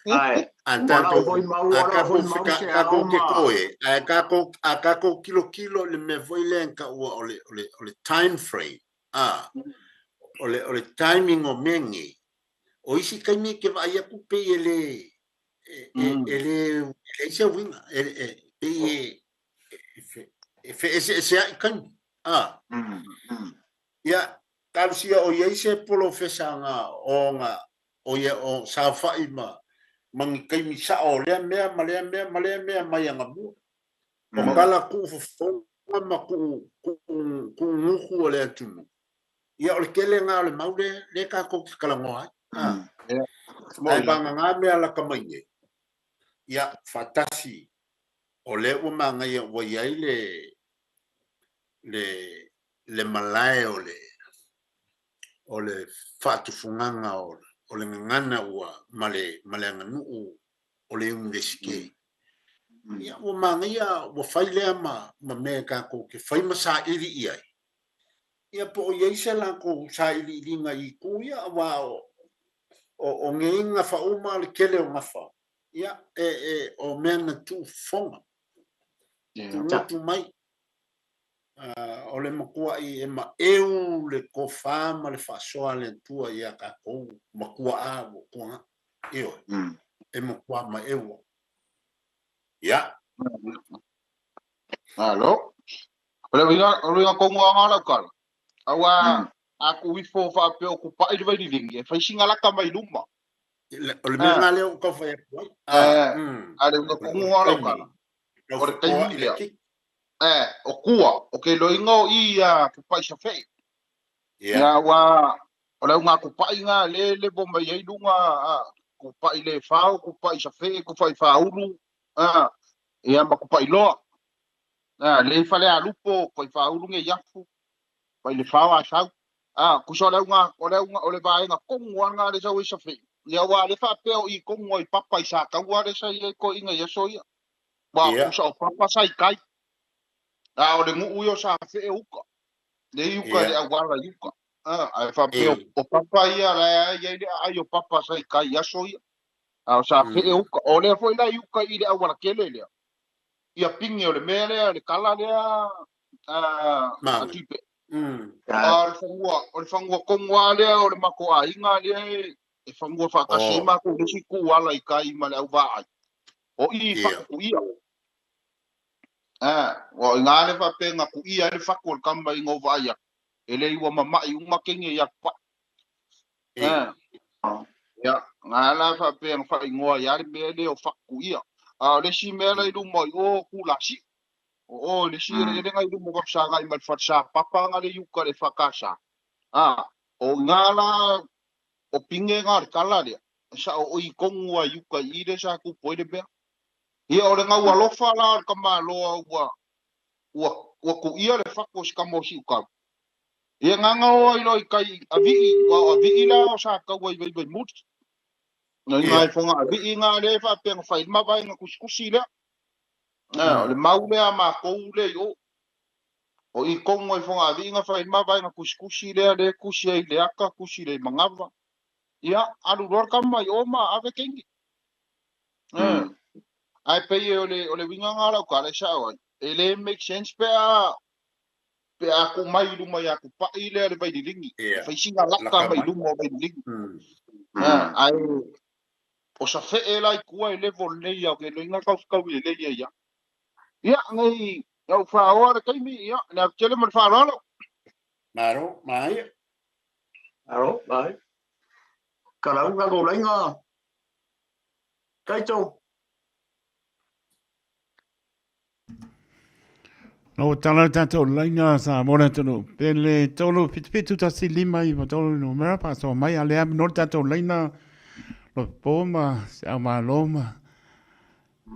Ai, A o lau tatou, foi mau, a o lau tatou foi mau feka, se tatou ao te ma. toe, a tatou, a tatou kilokilo i le mea foi lea e taua o le, o le, o le time frame, a, o le, o le timing o mea nei. O isi taimi e te vaai atu pei e le, e, e, e le, e leai se uiga, e, e, pei e, e, e feeseesea'i taimi, a. Ia, Talosia o i ai se polofesa ga o ia o saofa'i ma ma ni taimi sa'o o lea mea ma lea mea ma lea mea mai agamua. O tala ku'u fofoga ma ku'u ku'u ku'u gutu o le atunuu, ia o le tele lena o le mau lea lea tatou te talanoa ai. Ae vagagā mea lata mai nei, ia faatasi o lea ua manaia ua i ai le le le malae o le o le faatufugaga o le gagana ua ma le ma le aganuu o le Iunivesite. Ia ua manaia ua fai lea ma ma mea e tatou te fai ma saili i ai. Ia po o i ai se latou sailiiliga i itu ia aua o o o nei gafa uma le tele o gafa ia e e o mea na tuufofoga tuugutu mai. O le matua'i e maʻeu le tofa ma le faasoa a le Atua iā tatou matua'a ua tuaga'i. Ioe, e matua maʻeu lava. Ia. Malo. O le uiga, o le uiga tonu lava lena o lau tala, aua a tuu ifo faapea o tupai le vaililigi, e fai sina lata mai luma. O le mea lena lea ua ou tau fai atu ai. A o le uiga tonu lava o lau tala, o le taimi lea, o tua, o ke loiga o i ia tupai safeʻe. Ia, aua o le auga tupai lena lea e levo mai ai luga, tupai le fao, tupai safeʻe, tupai faaulu, ia ma tupai loa. Lea i Falealupo, tupai faaulu nei afu, tupai le fao Asau. Tusa o le auga, o le auga, o le vaega tonu lava lena lea sau ai safeʻe. Ia, aua lea faapea o i tonu ai Papa i Sataua lea sa i ai toeaiina i aso ia. Aua tusa o Papa sa i tai. A o le nuu ia o Safeʻe uka. Le i uka i le auala i uka. Ae faapea o Papa ia la e i ai le aai o Papa sa i tai i aso ia. A o Safeʻe uka. O lea foi la i uka i le auala tele lea. Ia pine o le mea lea, le kala lea a Tupe. A o le fanua, o le fanua tonu lava lea o le matou aiga lea e fanua faatasi ai matou i le isi itu ala i tai ma le auvaai. O i i Fatutuia. Ua o i ina le faapea na tuia ai le fatu o le tama ina ua vaai atu, e le i ua mama'i uma keni e atu paʻi. Ia, na la faapea na faaigoa ai lava le mea lea o Fatutuia. A o le isi mea la i luma i o Tulasiu. O o i le isi eleele na i luma o Kapisagai ma le falesa papa na le i uka i le EFKS. O i ina la o pine na o le kala lea, sa'o o i tonu lava i uka i i lea sa tupu ai le mea. Ia, o le gau alofa la o le tamaloa ua, ua, ua tuia le fatu o si tama o Siutau. Ia, gaga o ai loa i tai Avii, aua o Avii la o sa taua i Vaivaimuli. Na i nai foga Avii na lea e faapea na fai ai le mavaega tusitusi lea. O le mau lea a matou lea i o. O i tonu ai foga Avii na fai ai le mavaega tusitusi lea, lea e tusi ai i le ata, tusi i le manava. Ia, alu loa le tama i o ma ave teine. Ae pei o le, o le uiga lena o lau tala e sao ai, e le make sense pe a, pe a tuu mai i luma ia Tupai lea le vaililigi, e fai sina laka mai luma o vaililigi. Ae o Safee la i tua e level lelei ia, ou te iloa ina taufetaui lelei ai lava. Ia, nei ua faaoa le taimi, ia, le atu tele ma le faaaloalo. Malo, manaia. Malo, manaia. Kalauga kou laiga. Kaito. Lau tala le tatou laina sa mo le atunuu. Pele 3 7 7 1 5 9 3 numera faasoa mai a lea no le tatou laina lo po ma se au malo ma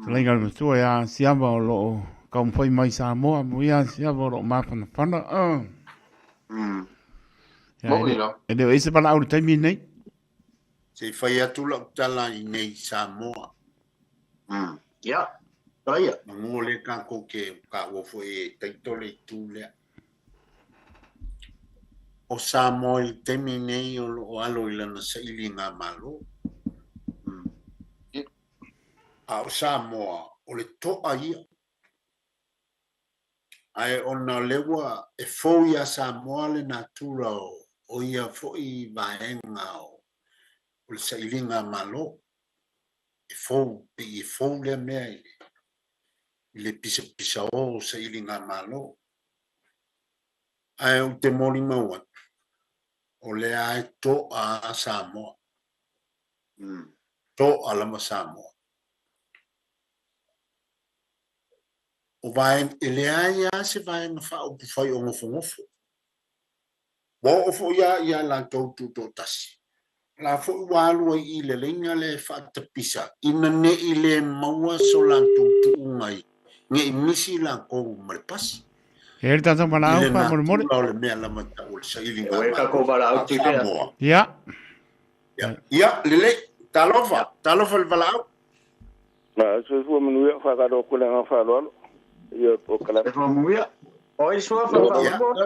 laina le matua ia Siava o loo taumafai mai Samoa mo ia Siava o loo mafanafana. Ia, e le o i se valaau i le taimi nei. Se i fai atu lau tala i nei i Samoa. Ia, tala ia. Manu o lea tatou te taua foi e taito le itu lea. O Samoa i le taimi nei o lo o alo i lana sailiga malo. A o Samoa, o le toa ia. Ae ona o lea ua e fou iā Samoa le natura o ia foi vaega o le sailiga malo. E fou, pei e fou lea mea i le pisapisao o sailiga malo. Ae ou te molimau atu, O lea e to'a Samoa. To'a lava Samoa. O vaega, e leai lava se vaega faaupufai o gofogofo. Ua oo foi lava ia latou tutoatasi. O la foi ua alu ai i le laina lea e faatapisa ina ne i le maua so latou tuuga i ne i misi latou ma le pasi. E le tatou I valaau le faamolemole. natura o le mea lava tau o le sailiga E uē tatou valaau a lea. Samoa. Ia. Ia, ia lelei. Talofa, talofa le valaau. Ma soifua manuia faatalofa atu le agaga faaaloalo ia po kalame. Soifua manuia. O ai le suafa Ia. faamolemole.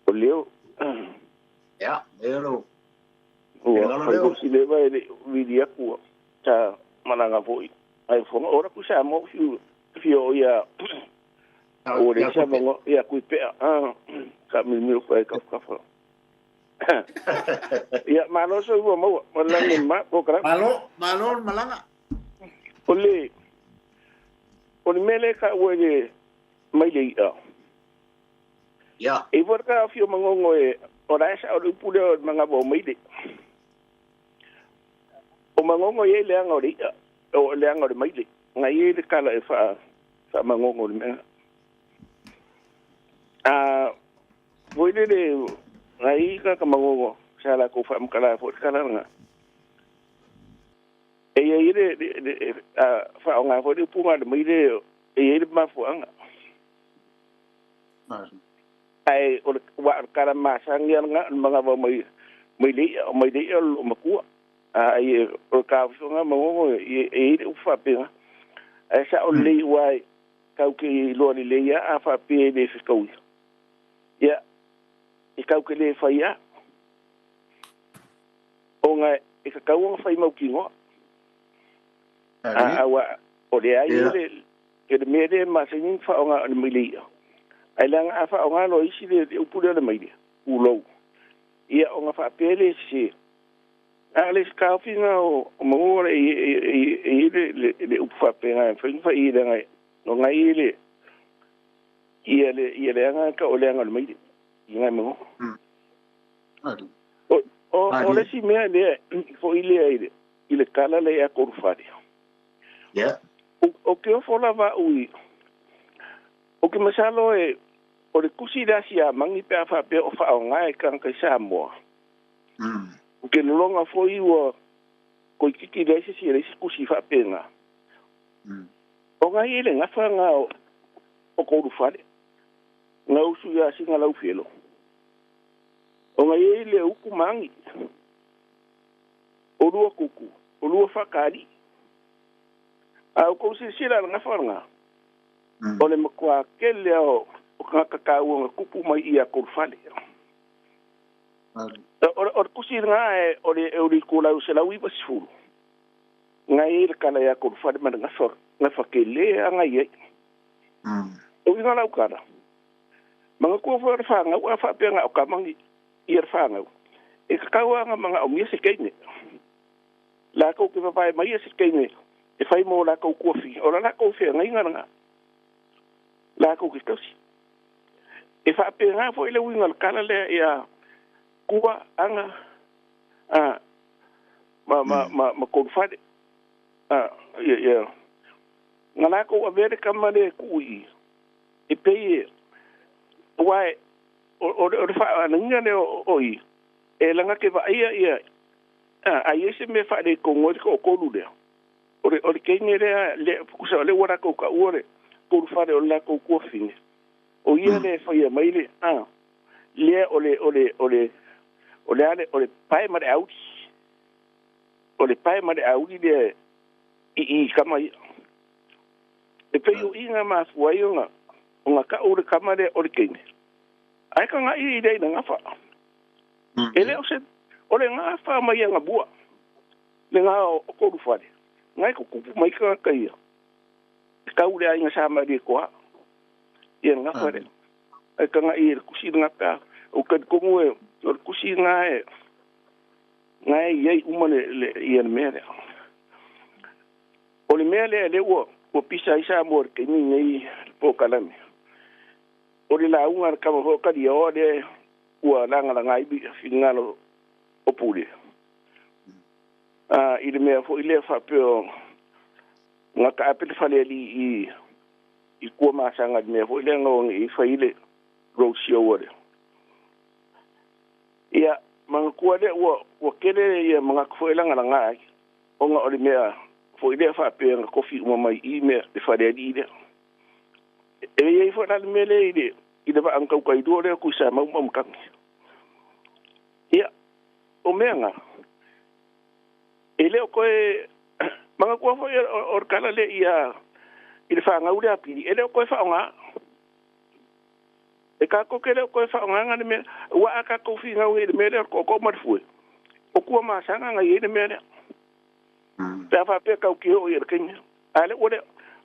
O leo. Ia, e lou. Ua Finagalo fai leo. foi si leva e le vili atu ua sa malaga foi ai foga ora ku sa mo fiu fio ia o le Ia sa kupe. mango ia kui pea a ka mi ko e ka ka ia malo soifua maua ma lagi ma po kalame. Malo, malo le malaga. O le o le mele ka ua le mai le ia. Ia. E fua ka fio mangongo e o la sa o le upu lea o le manga o mai le. O mangongo e le anga o le ia o le anga o le mai le. Ngai e le kala e fa fa mangongo le mea. A voi le le ngai ka ka mangongo sa la ko fa mkala fo kala nga. E ia le le a fa o nga fo le upu nga le mai le e ia le mafuanga. Ai o le wa kala masangi nga mga va mai mai le mai le o makua. A ai o ka funga mangongo e e le ufa pe ai sa o le wai kau ke lo le le ia a fa pe le fi kau. Ia e kau ke le fa ia. O nga e ka kau nga fai mau kingo. A wa o le ai le ke le me le ma se ni fa o nga le mai le ia. Ai la nga fa o nga lo isi le upu le mai le u lo. Ia o nga fa pe le se a le skafinga o mo le e le le upu fa pe nga fa fa i le nga no nga i le ia le ia le nga ka o le nga le mai i nga mo. O o le si mea le fo i le i i le kala le a korufari. Ia. O ke o fola va ui. O ke masalo e o le kusi la si a mangi pe a fa pe o fa o nga e kan kai Samoa. O ke longa foi ua koi kiki le se si le si kusi fa pe nga. O nga i le ngafa nga o korufari. Nga usu ia singa lau fielo. O nga i le uku mangi. O lua kuku. O lua whakari. A o kou sisila nga whanga. O le makua kele o o ngā nga kupu mai ia korufale. O kusi nga e o le o le kula se lau iwa sifuru. Nga i le kala ia korufale ma nga wha nga whakele a nga i. O i ngā lau kala. Mga kua wha whanga ua whapea nga o kamangi i whangau. E kakaua nga mga o mia se keine. La kau ke papai mai se keine. E whai mō la kau kua whia. O la la kau whia ngai ngā. La kau ke tausi. E whapea ngā fo i le winga le kala lea ia kua anga a ma ma ma ma korufare. A ia ia. Ngā la kau avere kama le kui. E pei wai o o fa anga le o i. E langa ke va ia ia a ia se me fa le kongo ko ko le. O le keine le le kusa le wara ko ka ure korufare o la ko ko fine. O ia le fa ia mai le a le o le o le o le o le ale o le pai ma le audi. O le pai ma le audi le i kama ia. E pe o inga ma fuai o nga ka o le kama le o le keine. Ai ka nga i le nga fa. E le o se o le nga fa mai nga bua. Le nga o korufare. Ngai ko kupu mai ka ka ia. Ka ure ai nga sa mai ko. Ia nga fa le. Ai ka nga i le kusi nga ka o ka komu e o kusi nga e nga e ia uma le le ia le mea le. O le mea le le ua o pisa i sa mo ke ni nei po kalame. O le la unga ka mo ka dia o le ua lagalaga ai finagalo o Pule. A i le mea fo'i lea faapea ga taape le fale ali'i i kua masaga i le mea fo'i lea ga fai le road show lea. Ia manatua lea ua tele ia manatu fo'i lagalaga ai ona o le mea fo'i lea faapea ga tofi uma mai i mea le fale ali'i lea. E iai fo'i la le mea lea i le vaaga taukailua lea Tuisamau ma Aumatagi. Ia o mea ga e le o toe manatua fo'i o le kala lea ia i le fagau lea pili e le o toe faaogā e tatou te le o toe faaaogāga le mea ua a tatou finau i le mea lea o le tootoo ma le fue o tua masaga ga iai le mea lea pe a faapea tau te oo i le taimi a le ua le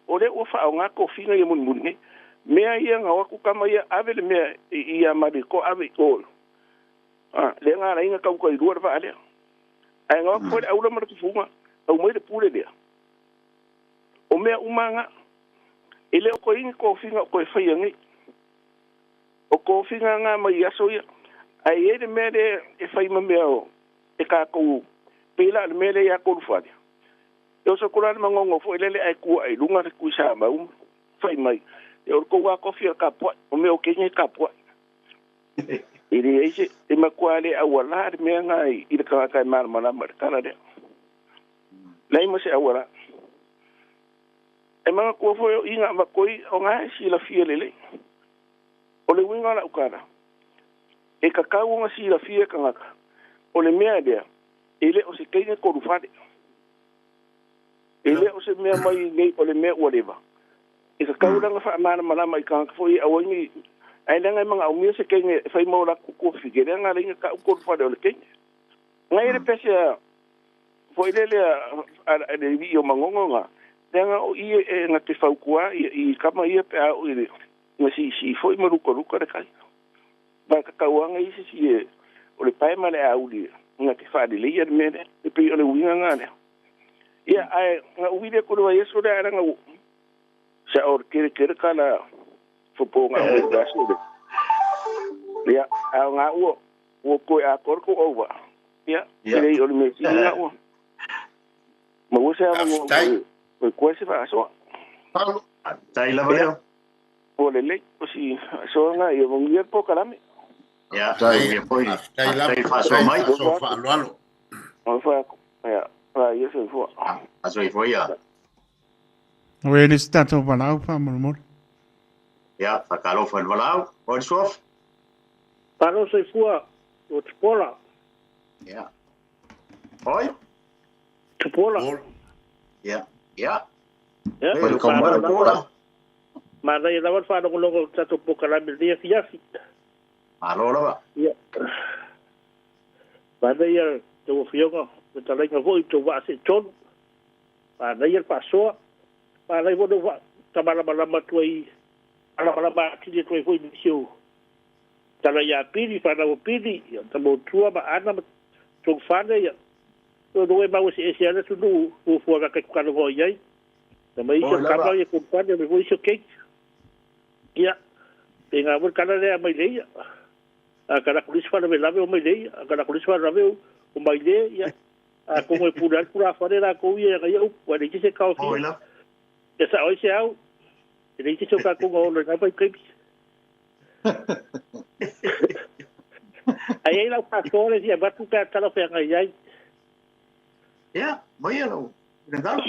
o lea ua faaogā tofiga ia mulimuli nei mea ia ga o atu kama ia ave le mea ia Maliko ave i o a le ga laiga taukailua le vaa lea ae ga o atu foi le aula ma le tufuga au mai le pule lea o mea uma ga e le o toe igi tofiga o toe faia nei o tofiga ga mai aso ia ae iai le mea lea e fai ma mea o e tatou pei la le mea lea ia tolu fale e oso atu la le magogo fo'i lele ae tua ai luga le Tuisamau fai mai e o le tou atofi o le tapua'i o mea o kenya e tapua'i e leai se e matua le aualā le mea ga i le tagata e malamalama i le tala lea leai ma se aualā e manatua foi o iga avatoi o ga e silafia lelei o le uiga o la'u tala e tatau ona silafia e tagata o le mea lea e le o se teine tolu fale e le o se mea mai nei o le mea ua leva e tatau laga faamalamalama i tagata fo'i e auaini ae leaga e magaomia se teine e fai ma o latou tuafike lea ga laiga ta'u tolu fale o le teine gai le pese a fo'i lele a le alii o Magogo ga leaga o i e ga te fautuā ia i kama ia pe a oo i le ga siisii fo'i ma lukaluka le kai ma tatauaga isi si e o le pae ma le auli ga te faaleleia le mea lea e pei o le uiga ga lea. Ia ae ga uvili atu le vaiaso lea ae laga sa o le tele tele kala fopoga o le aso le ia a ga ua toe atoa le tou auvaa ia e lei o le mea sili ga ua maua se avanoa toe koe se faasoa. Tai lava leo. Ua lelei o si faasoaga ia manuia le polokalame. Ia, manuia foi. Faafetai lava. Faafetai faasoa mai. Faasoa faaaloalo. Ofa ia la ia soifua. Soifua ia. O e le se tatou valaau faamolemole. Ia, faatalofa i le valaau. Oi le Suafa. Malo soifua o Tupuola. Ia. Oi. Tupuola. Ia. Ia. Ia, Welcome mai Tupuola. Manaia lava le faalogologo o le tatou polokalame i lenei afiafi. Malo lava. Ia. Manaia tou afioga, fetalaiga foi i tou vaa seetolu. Manaia le faasoa. Manaia foi lou faamalamalama atu ai, malamalama atili atu ai foi i nisi o tala ia Pili, fanau o Pili, ia Tamotua ma Ana ma tou fale, ia. O e mau eseese ai le atunuu fuafuaga tatou talanoa i ai. Na mai isi o Oi lava. kama ia kompane, mai foi isi o keiki. Ia, pe ngā foi le tala lea mai le ia. A ka lako lisi faalavelave o mai le ia, a ka lako lisi faalavelave o mai le ia. A kongo e pule ai le tulafale lakou ia ia upu, a leai se kaofia. Oi lava. Ia sao ai se au, e leai se o tatou ga ola i ngā vaitaimi. Ai ai lau faasoa le fia avatu pe a talafeagai ai. Ia, mai ia lau finagalo.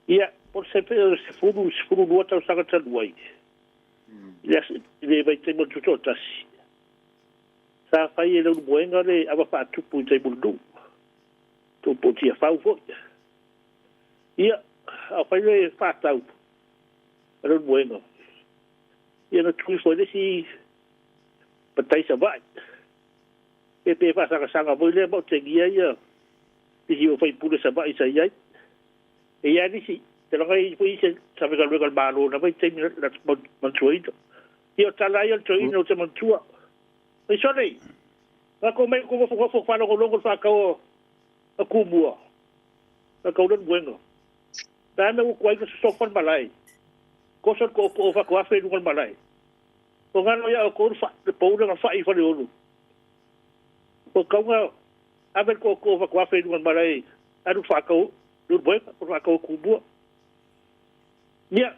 Ia, po o se 10, 12 tausaga talu ai, i le aso, i le vaitaimi o le tutoatasi, sa fai e Leulumoega le ava faatupu i tai Mulinuu, tupu o Tiafau foi. Ia, a fai le faatau a Leulumoega, ia na tui foi le isi matai Savaii. Pe faasagasaga foi lea ma o tegia ia nisi o faipule Savaii sa i ai. E i ai nisi, te laga i foi se sa faigaluega a le Malo na vaitaimi na mantuaina. Ia o tala ia o le toeaina o te manatua. Ai sole, nga ko mai ko nofo nofo faalogologo le faatau a Tumua, faatau Leulumoega. Pe a mea ua tuai na sosofa le malae, koso le tootoo faatoafe i luga o le malae. O ngalo ia o ko fa le poula na fa i fa le olu. O kaunga ave ko ko fa kwa fe lu malai alu fa ko lu boy ko fa ko kubua. Nia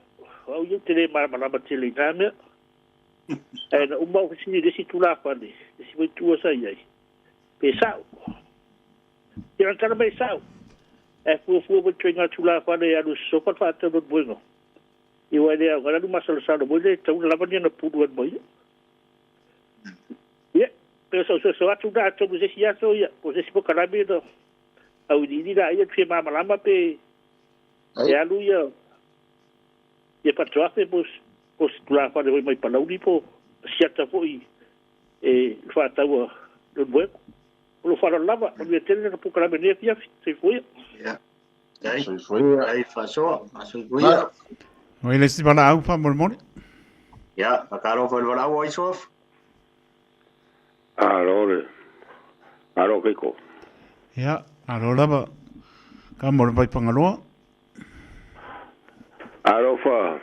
au yu tele mara mara ma tele na me. E na uma o sini le si tula fa le si mo tu sa ia. Pe sa. Ia tala mai sa. E fu fu mo tringa tula fa le alu so fa fa te lu boy. I wa le au lu masalo salo mo le tau lava ni na pulu mo ia. Ia, pe so so so atu na atu se si aso ia, ko se si po kalabi no. Au ni la ia tue mama lama pe e alu ia. Ia patuafe po po tula fa le mai palauli po siata fo i e fa taua lo boe. Lo fa lava, o le tele na po kalabi ne fia se foi. Ia. Dai. Ai fa so, aso ia. Oi le si bala au fa molmole. Ia, pakaro fa bala au isof. Alo le. Alo kiko. Ia, alo lava. Ka mo pai pangaloa. Alo fa.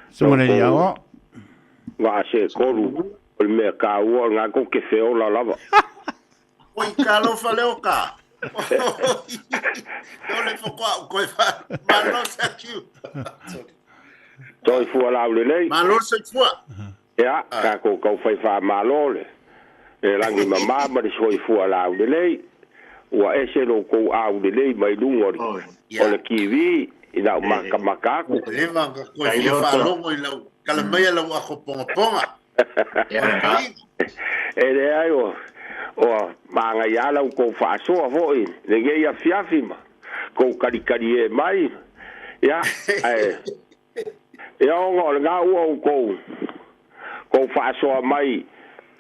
So le ia o. Va se koru. O le mea ka ua ngā ko ke feola lava. Oi kalo fa leo ka. O le fo koe fa. Malo sa kiu. Toi fua lau le lei. Malo sa fua. Ia, ka ko kau whai wha malo le. E rangi mama ma le soi fua lau le lei. Ua ese lo kou au le lei mai lunga o le kiwi. I nau maka makaku. Leva ka koe fia whalongo i lau. Kala mai lau ako ponga ponga. E le ai o. O maanga ia lau kou whaasoa foi. Le ngei a fiafi ma. Kou karikari e mai. Ia, ae. Ia onga o le ngā ua o kou. Kou whaasoa mai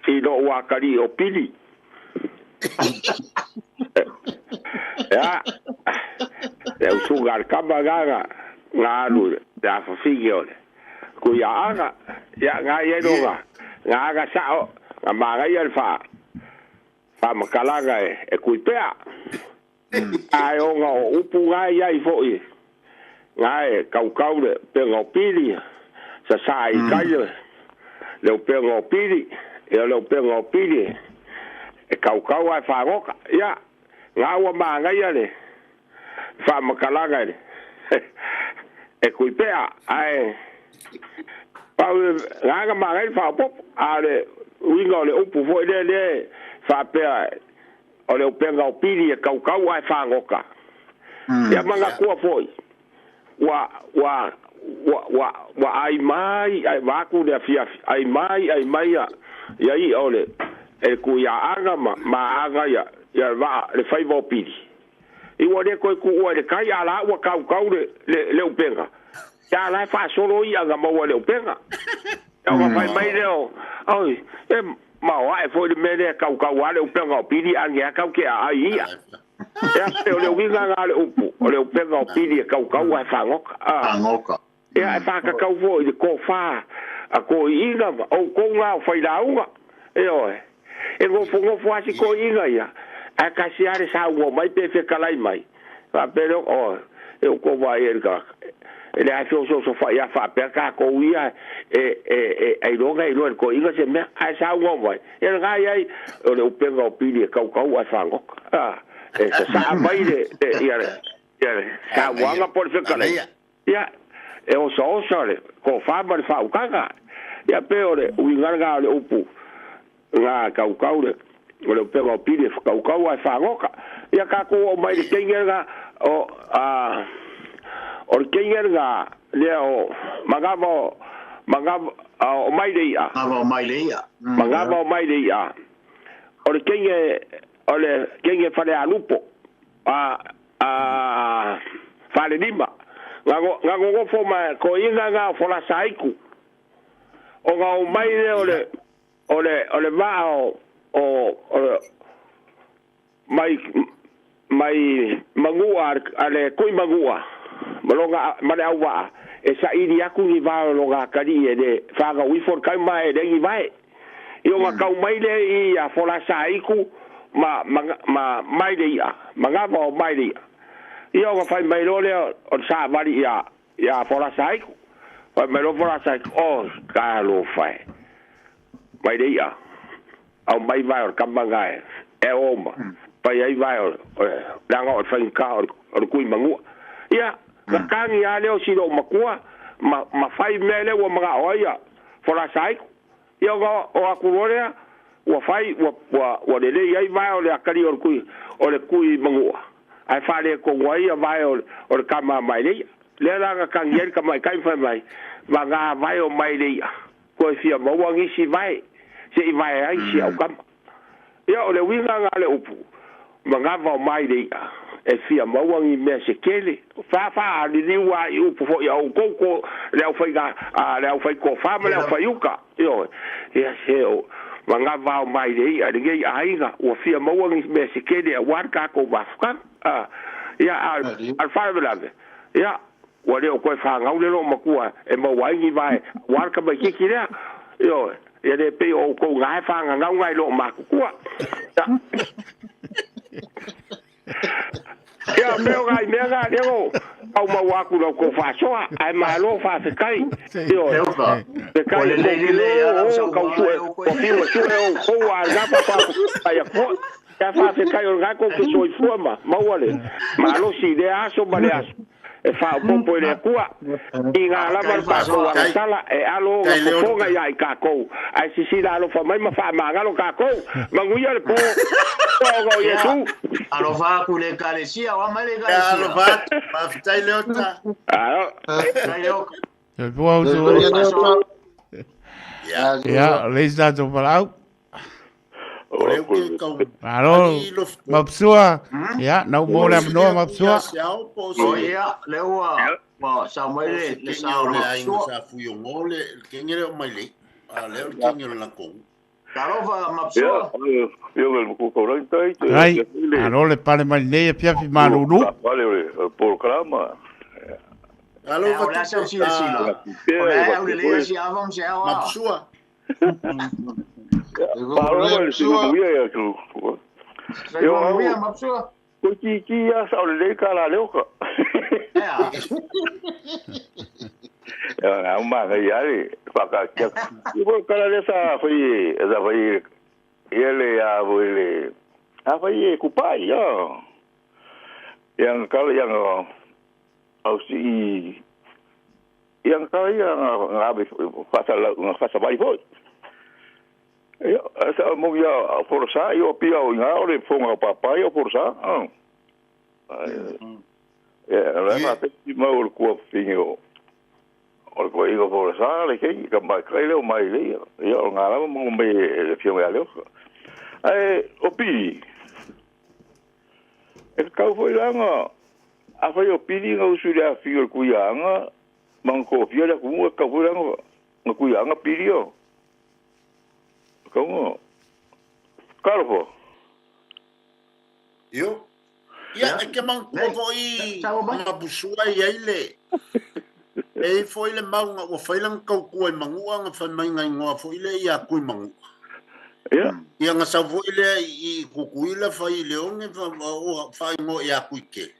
i lo ua kari o pili. Ia. Le usunga le kama nganga. Ngā alu le awhawhingi o le. Kui a anga. Ia ngā ia no ngā. Ngā anga sao. Ngā maanga ia le wha. Wha makalanga e kui pea. Ai onga o upu ngā ia i foi. Ngā e kaukau le penga o pili. Sa sa i kai le o penga o pili. Ia le o penga o pili. E kaukau ai whangoka. Ia, ngā ua maanga ia le. Wha makalanga le. E kui pea. Ai, pau ngā ngā maanga i whaopopo. A le uinga o le upu foi le le. Wha pea o le o penga o pili e kaukau ai whangoka. Ia manga kua foi. Wa wa wa wa wa ai mai ai vaku le fia ai mai ia ia i ole e ku ia anga ma anga ia ia va le fai vo pili i wa le ko ku o le kai ala wa kau kau le le upenga ia la fa solo ia nga mo le upenga ia wa fai mai le o oi e ma wa e fo le mele kau kau ale upenga o pili ange kau ke ai ia. Ia o le uinga ngā le upu, o le upenga o pili e kaukau ai whangoka. Whangoka. Ia e whakakau fo i le kōwhā, a ko i inga, o kou ngā o whailaunga. E oe, e ngofo ngofo asi ko i inga ia. A kasi are sa ua mai pe whekalai mai. Wha pere o, e o ko wai e ka. E le a fio so so wha ia whapea ka kou ia e e longa i loa ko inga se mea, ai sa ua mai. E ngā iai, o le upenga o pili e kaukau ai whangoka. E sa sa mai le ia le sa wanga po le whekalai. Ia, e osa osa le, ko whama le whaukanga. Ia pe o le uingara ngā o le upu, ngā kaukau le, o le upenga o pili e kaukau ai whangoka. Ia ka ko o mai le kengere ngā, o, o le kengere ngā, lea o, mangava o, mangava o mai le ia. Mangava o mai le ia. Mangava o mai le ia. O le kenge, o le kenge whare alupo a whare lima ngā ngongofo mai ko inga ngā whola saiku o ngā o mai le o le o le vaa o mai mai mangua ale koi mangua malonga male au waa e sa ili aku ni vaa o longa kari e le whanga uifor kai mai e lengi vai i o ngā kau mai le i a whola saiku ma ma mai le ia mangava o mai le ia ia o whai mai lo le o sa wari ia ia whola saiku Fai mai loa folasa ai, o talofa e. Mai le i'a, aumai vae o le kama lena e o ma fai ai vae o leaga o le faigata o le kui manua. Ia, na tagi lava lea o si loomatua ma ma fai mea lea ua mana'o ai ia folasa ai. Ia ona o atu loa lea ua fai ua ua ua lelei ai vae o le atalii o le kui o le kui manua ae faaletonu ai ia vae o o le tama mai le i'a. Lea la na tagi ai le tamaitai ma fai mai, vagā vae o mai le i'a, toe fia maua nisi vae se i vae ai si au tama. Ia o le uiga lena o le upu, manava o mai le i'a, e fia maua ni mea se tele. Faafa liliu lava i upu foi a outou ko le aufaiga a le aufaitofa ma le aufaiuta. Ioe. Ia se o manava o mai le i'a i lenei aiga, ua fia maua ni mea se tele aua le tatou mafutaga. A, ia, a o le faalavelave, ia, ua le o toe fanau le loomatua e maua ai ni vae aua le tamaitiiti lea. Ioe. Ia le pei o outou na e faananau nai loomatutua. Ia, ia pei o nai mea na lea no tau maua atu i la outou faasoa, ae malo faafetai. Ioe. Fetai O e lelei lelei lava lau kou tau saunoaga sue e oko ua e. fiu e sue outou a o lena faatoa atu foi. Ia faafetai o lena tou te soifua ma maua le malosi i lea aso ma le aso e faaopoopo e le Atua. Tiga lava Faafetai le tatou faasoa. Tai agatala e alo ona tai leo fofoga ia i tatou, ae sisila alofa mai ma faamagalo tatou. Manuia le po ona o Ia, Iesu. alofa atu i le Ekalesia, o a mai le Ia Ekalesia. alofa atu, faafetai Leota. Alo. Faafetai Leota. Soifua uso. Soifua Leota. Faasoa. Ia, Ia, o le isi tatou valaau. o lea ou te tau Malo, ali lofoto. Mapsua. Ia, na ou Po maua o le se avanoa mea tu Mapsua. ia se ao, po o O se ia, lea ua ua sau mai po o le se le kenge sao o o le aiga Mapsua. sa fuiogo le le kenge lea o mai lei. A lea o le kenge o le latou. Talofa Ia, Mapsua. ia le matua tai te Ai, te le malo le pale mai lenei afiafi malulu. pale o le programa. Ea, Alofa o le a sau tupe silasila. a O Pea le e a au vakia lelei foi. asi ava ma se ao a. Mapsua. Paalo Soifua ma le sui Mapsua. manuia ia tu. Ia Soifua manuia au Mapsua. ko ti ti ia sa o le lei ka la leo ka. Ea. Ia na uma ngai ia le whaka kia. I ko kala le sa fai sa fai ia le a voi le a fai e kupai ia. Ia kala ia au si ia kala ia nga be fasa la nga fasa vai foi. Ia sa mo ia forsa ia pia o nga o le fonga papai o forsa. Ah. Ia la Ia, ma pe ti mau o kua fingi o o le koe ingo forsa le kei ka mai kai le o mai le ia. Ia o ngā lava mo me le fio mea leo. Ai o pili. E kau foi langa a fai o pili nga usu le a fio le kuianga mang ko fio le ku kau foi langa nga kuianga pili o. Kau ngo. Kalofo. io. Ia, Ia. e ke manatua Nei, fo'i sau mai. Mapusua i ai le e i fo'i le mauga ua fai lana taukua i magu'a na fai mai igoa fo'i lea ia kui magu'a. Ia. Ia na sau fo'i lea i Kukuila fai i Leone ua faaigoa iā Kuikele.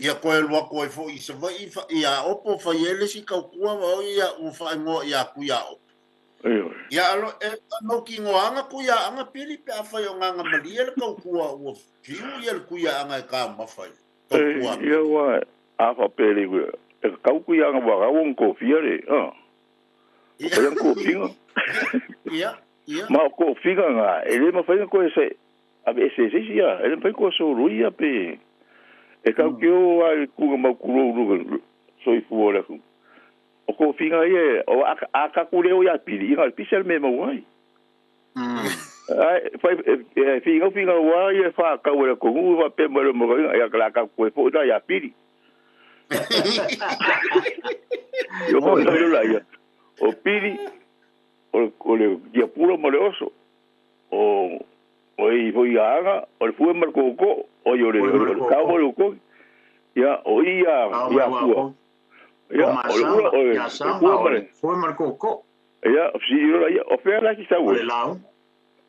Ia koe alu atu ai fo'i i Sava'i ia Opo fai ai le isi taukua ma o ia ua faaigoa iā Kui a Opo. Ia. Ia alo e mautinoaga kuiaaga pili pe afai o gaga malie le taukua ua fiu ia le kuiaaga e taumafa i taukua a Ia Pili. wa a fa pele ku. E kau kuianga wa kau ko fia le. Ah. Ia, O yang ko finga. ia, ia. Ma o ko finga nga e le ma fai ko se a be se se ia e le fai ko so ru ia pe. E kau ke o a ku ma ku ro ru so i fu le ku. O ko finga ia o a a ka ku le o ia pili inga pisel me mo ai. Ai fai e finga finga wa ia fa ka le ko ngu wa pe mo le mo ia ka ka ku fo da ia pili. Yo ko la ia. O pili o o le ia puro mo le oso. O o i foi anga o le fue mar ko ko o yo le Fue mar o ka koko. mo le ko ia o ia Kau ia mai fua wako. O ia o le ula masama, o ia le sama fue o mar le fue mar koko. ia si yo ia o fe la ki sa O we le lau.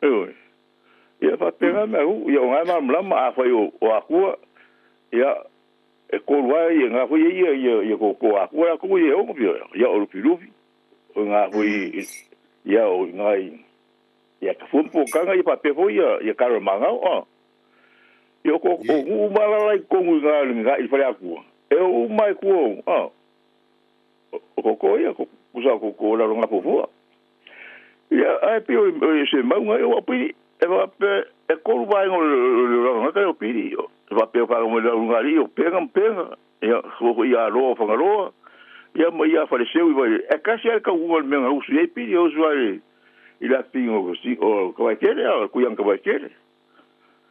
e ia fa pega me u ia o ngai ma mla ma a foi o akua ia E kolu ai ia ngā hui ia ia ia ko ko a kua ko ia o pio ia o lufi lufi o ngā hui ia o ngā ia ka fumpo kanga ia pape fo ia ia karo manga o ia ko o u mala lai kongu ngā ngā i whare akua e o mai ku o o ko ia ko kusa ko ko la ronga fofua ia ai pio se maunga o apiri e va pe e kolu vai ngo le ka o piri o va pe fa mo le ngari o penga penga ia ko ia ro fa ngaro ia mo ia fa le seu vai e kasi al ka u me nga usu e piri o su ai i la pingo ko si o ka vai kere o ku yang ka vai kere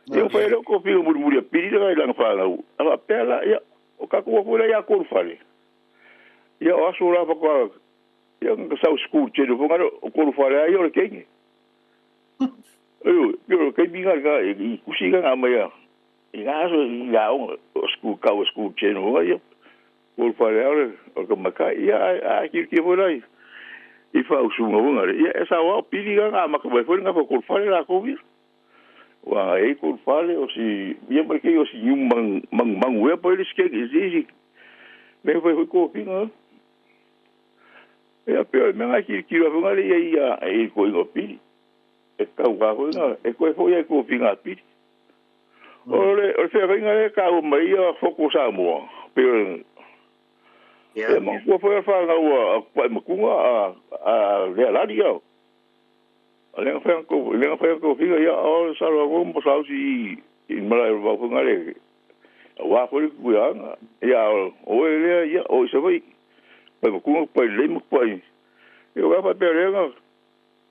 e fa le ko pingo muri muri piri la la fa la a pe la ia o ka ko ko la ia ko fa le ia o aso la fa ko ia nga sa school che do ngaro o ko fa le ai o le kenge eu yo ke binga ka i kusiga nga mai i nga so i la o school ka o school che no ia ko fa le o ka maka ia a ki ki vola i fa o sunga nga ia esa wa pili nga ma ka foi nga ko fa le la ko vi wa e ko fa le o si ia mar ke o si mang mang mang we po le ske ki si me foi ko pinga ia pe me nga ki ki wa nga le ia e ko i pili e kau ka ko nga e ko fo ia ko pinga pili o le o fe nga le ka o mai ia foko sa mo pe ia ma ko fo fa nga o pa ma ku nga a le la ri o le nga ko le nga ko finga ia o sa ro ko mo sa si i mala va ko nga le wa ko ku ia nga ia o le ia o se vai pa ma ku pa le mo pa e o ga pa pe le nga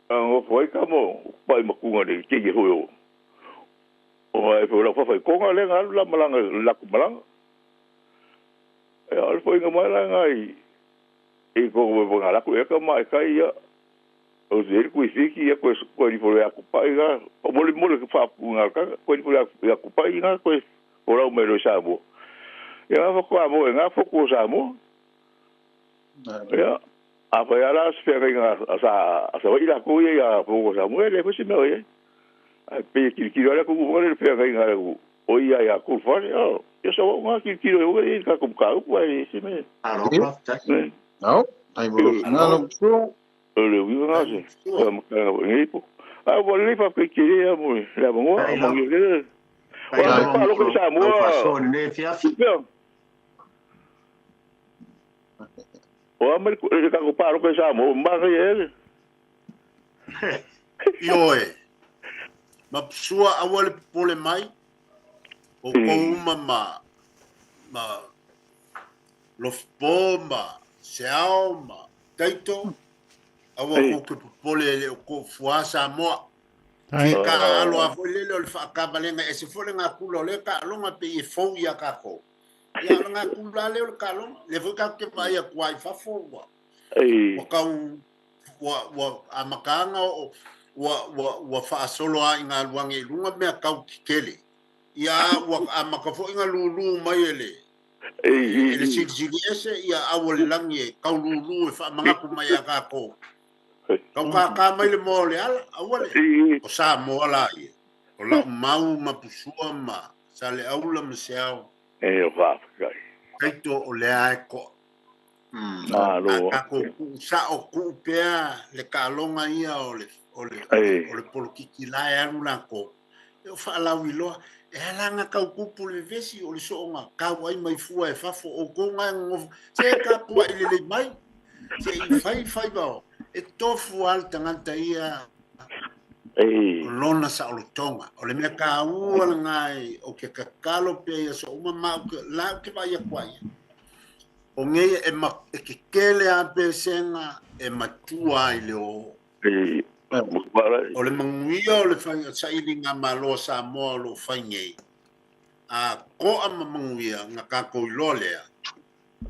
o foi ka mo pa ma ku nga le ke ke ho o ai foi la fa ko nga le nga la malanga la ku malanga e al foi nga mala nga i i ko mo nga la ku e ka ma ka ia o se ku i ki ia ko ko ni foi a ku pa nga o mo le mo le fa ku nga ka ko ni foi a ku pa nga ko o la me lo sa mo ia fa ko mo nga fo ko sa mo ia a fa ia la sfera nga sa sa ila ko ia fo ko sa mo le fo si me o ai pe ki ki la ku mo le fera nga o ia ia ku fa o yo so nga ki ki o i ka ku ka ku ai si me alo no ai mo no no le wi nga se ma ka ngi po a wo le fa ke ki ia mo la mo mo ngi le o pa lo ko sa mo so ne fia fi o a me ka ko pa lo ko sa mo ma ke ele ioe ma sua awale pole mai o ko uma ma ma lofpo ma seao ma taito awa ko ke pole le ko fua sa mo ka alo a foi le le fa ka balenga e se fole nga kulo le ka longa pe e fo ia ka ko ia nga kula le ka longa le fo ka ke pa ia kwa fa fo wa o ka wa wa amakanga o wa wa wa fa solo a inga luange lunga me ka kele ia wa amaka fo inga lulu mai ele e le sili ese ia awole langi ka lulu e fa manga ku mai ka ko kau ka ka mai le mo le ala awale o sa mo ala ia o la mau ma pusua ma sa le aula ma se au e o fa kai kaito o le ai ko alo ka ko ku sa o ku pea le ka longa ia o le o le o le polokiki la e alu la ko e o fa la wiloa e ala nga kau kupu le vesi o le soonga kau ai mai fua e fafo o ko nga se ka pua i le mai se i fai fai bao e tofu al tangata ia lona sa o le tonga o le mea ka ua le ngai o ke kakalo pea ia so uma ma o ke la o ke vai a ia o ngei e ma e ke kele a pesenga e matua i le o o le manguia o le fai saili ngā maloa Samoa o lo fai ngei a ko a manguia ngā kako i loa lea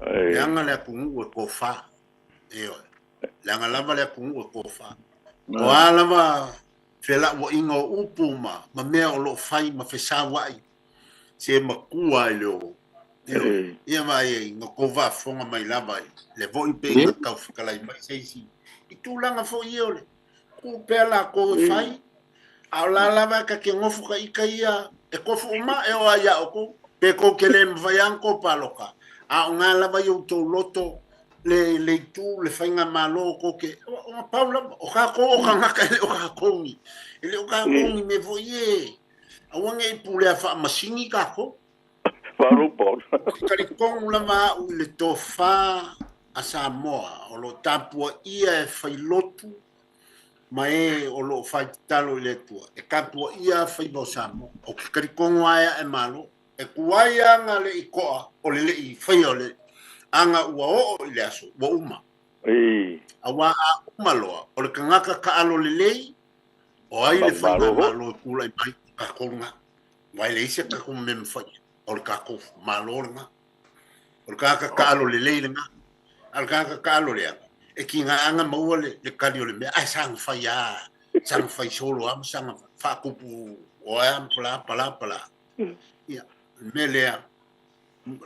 le anga le akungu e ko wha e oe le anga lava le akungu e ko wha o a lava whela ua inga o upu ma ma mea o lo fai ma whesawai se makua i le o ia mai e ngā ko whafonga mai lava le voi pe ngā kau whakalai mai seisi i tūlanga fo i ole ku pea la ko e fai a o la lava ka ke ngofu ka ika ia e kofu uma e o a ia o ko Pe kou te le mawhai lava ona kou paloka, a o ngā lava i outou loto, le, le itu, le faigamalo o kou te, o, o pau lava, o kākou o kangaka e le o kākou ni, e le o kākou ni mea foi e, aua ne i pulea faamasini kākou. Wharupo. Ou te talitonu lava au i le tofa a Samoa o lo o tapuaia e failotu ma e o lo o faitatalo i le Atua, e tapuaia faiva o Samoa. O ke talitonu ae ae malo, e tuai aga le i koa o le lei faia o le aga ua oo i le aso, ua uma. Auā a uma loa, o le tagata taalo lelei, o ai le faigamalo e tulai mai o tatou lena. Aua e leai se tatou mea e mafai, o le tatou Malo lena. O le tagata taalo lelei lena. A o le tagata taalo leaga, e tiga lava ona maua le, le tali o le mea, ae saga fai lava, saga fai solo lava ma saga faatupu o ae ma pala, pala, pala. Ia, o le mea lea,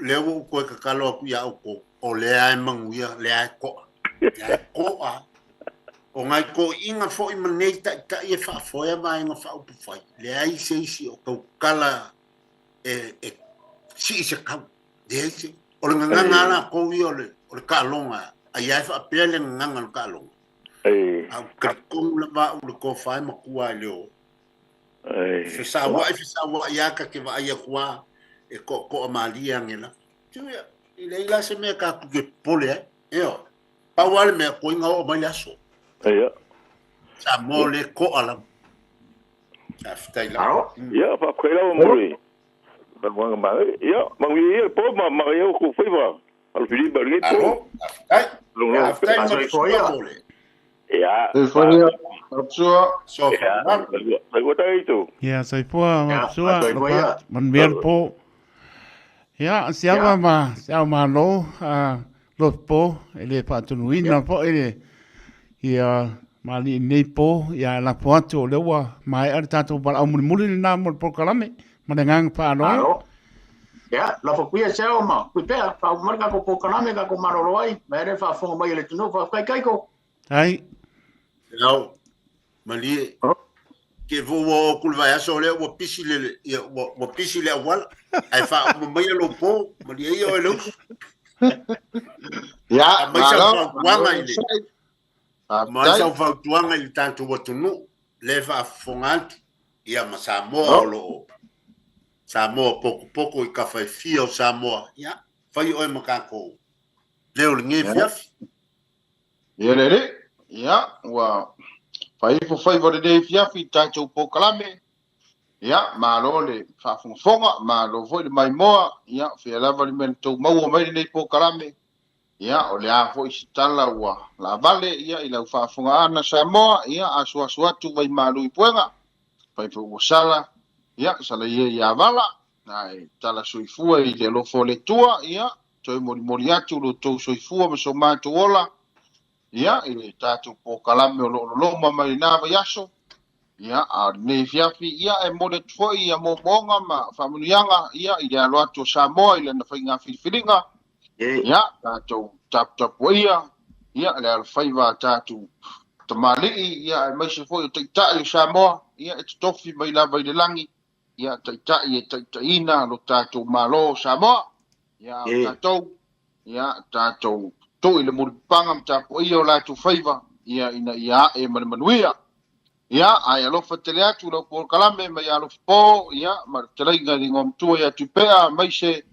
lea ua ou toe tatalo atu iā outou, o lea e manuia, lea e to'a. Lea e to'a. O nai toeaiina foi ma nei taitai e faafoea Vaega Faaupufai, leai se isi o tautala e, e sii se kau. Leai se. O le gagana a lakou ia o le, o le taaloga, ai a e faapea le gagana o le taaloga. A ou talitonu lava au i le tofa e matua e le o. Fesauai, fesauai lava ta te vaai atu lava e toatoa malie ane lava. Ia, e leai la se mea tatou te popole ai. Ioe. Pau lava le mea, koiga oo mai le aso. Ia. Samoa o lea e toa lava. Faafetai lava. Ia, faafetai lava mo le talanoaga manaia. Ia, manuia ia le po ma magaia outou faiva. Alofilima i lenei po. Malo, faafetai. Faafetai Mapsua mo le. Ia. Soifua ia, Mapsua. Soifua. Soifua tatou. Ia, soifua Mapsua. Manuia le po. Ia, siava ma se ao malo, lotu po, e le faatonuina foi le ia ma alii nei po, ia lafo atu o lea ua maea le tatou valaau mulimuli lena mo le polokalame, ma le agaga faaaloalo. Ia, lafo kuia se ao ma kui pea, faauma mai le tatou polokalame, tatou malolo ai, ma e le faafofoga mai e le atunuu, faafetai Taito. Ai. Ao, malie. Ke fo ua oo atu le vaiaso lea ua pisi le, ia, ua, ua pisi le auala. Ae faauma maia lou po, malie ia oe le uso. Ia, Aumai sau malo, fautuaga malo i le, sai. aumai Faafetai. sau fautuaga i le tatou atunuu, lea e faafofoga atu, ia ma Samoa o lo o, Samoa pokopoko i kafa e fia o Samoa. Ia, fai oe ma tatou leo i lenei afiafi. Ia le alii, ia, ua faaifo faiva lenei afiafi i tatou polokalame, ia, malo le faafogafoga, malo foi le maimoa, ia, fea lava le mea na tou maua mai lenei polokalame, ia, o le a foi se tala ua laavale, ia, i lau faafofogaaga Samoa, ia, asuasu atu vaimalu i puega, fai foi ua sala, ia, sala ia ia vala, ae tala soifua i le alofa o le Atua, ia, toe molimoli atu lo outou soifua ma so matou ola, ia, i le tatou polokalame o lo o loloma mai lena vaiaso, ia, a o lenei afiafi, ia, e momoli atu foi ia moomooga ma faamanuiaga, ia, i le alo atu o Samoa i lana faiga filifiliga, ia, tatou taputapuaia, ia, le alofaiva a tatou tamalii, ia, aemaise foi o taitai o Samoa, ia, e totofi mai lava i le lagi, ia taitai e taitaiina lo tatou Malo o Samoa, ia o tatou, ia tatou tuu i le mulipapaga ma tapuaia o latou faiva, ia ina ia ae ma le manuia. Ia, ae alofa tele atu lau polokalame mai alofa po, ia, ma le fetalaiga i le igoamatua ia Tupea, aemaise,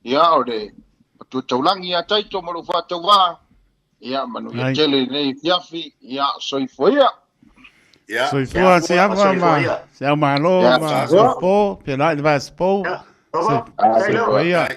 ia, o le Matua Taulagi ia Taito ma lou faatauvaa, ia, manuia tele i lenei afiafi, ia, soifua ia. Ia. Soifua se ava ma se au malo ma soifua, pela i le vaespo. Soifua ia.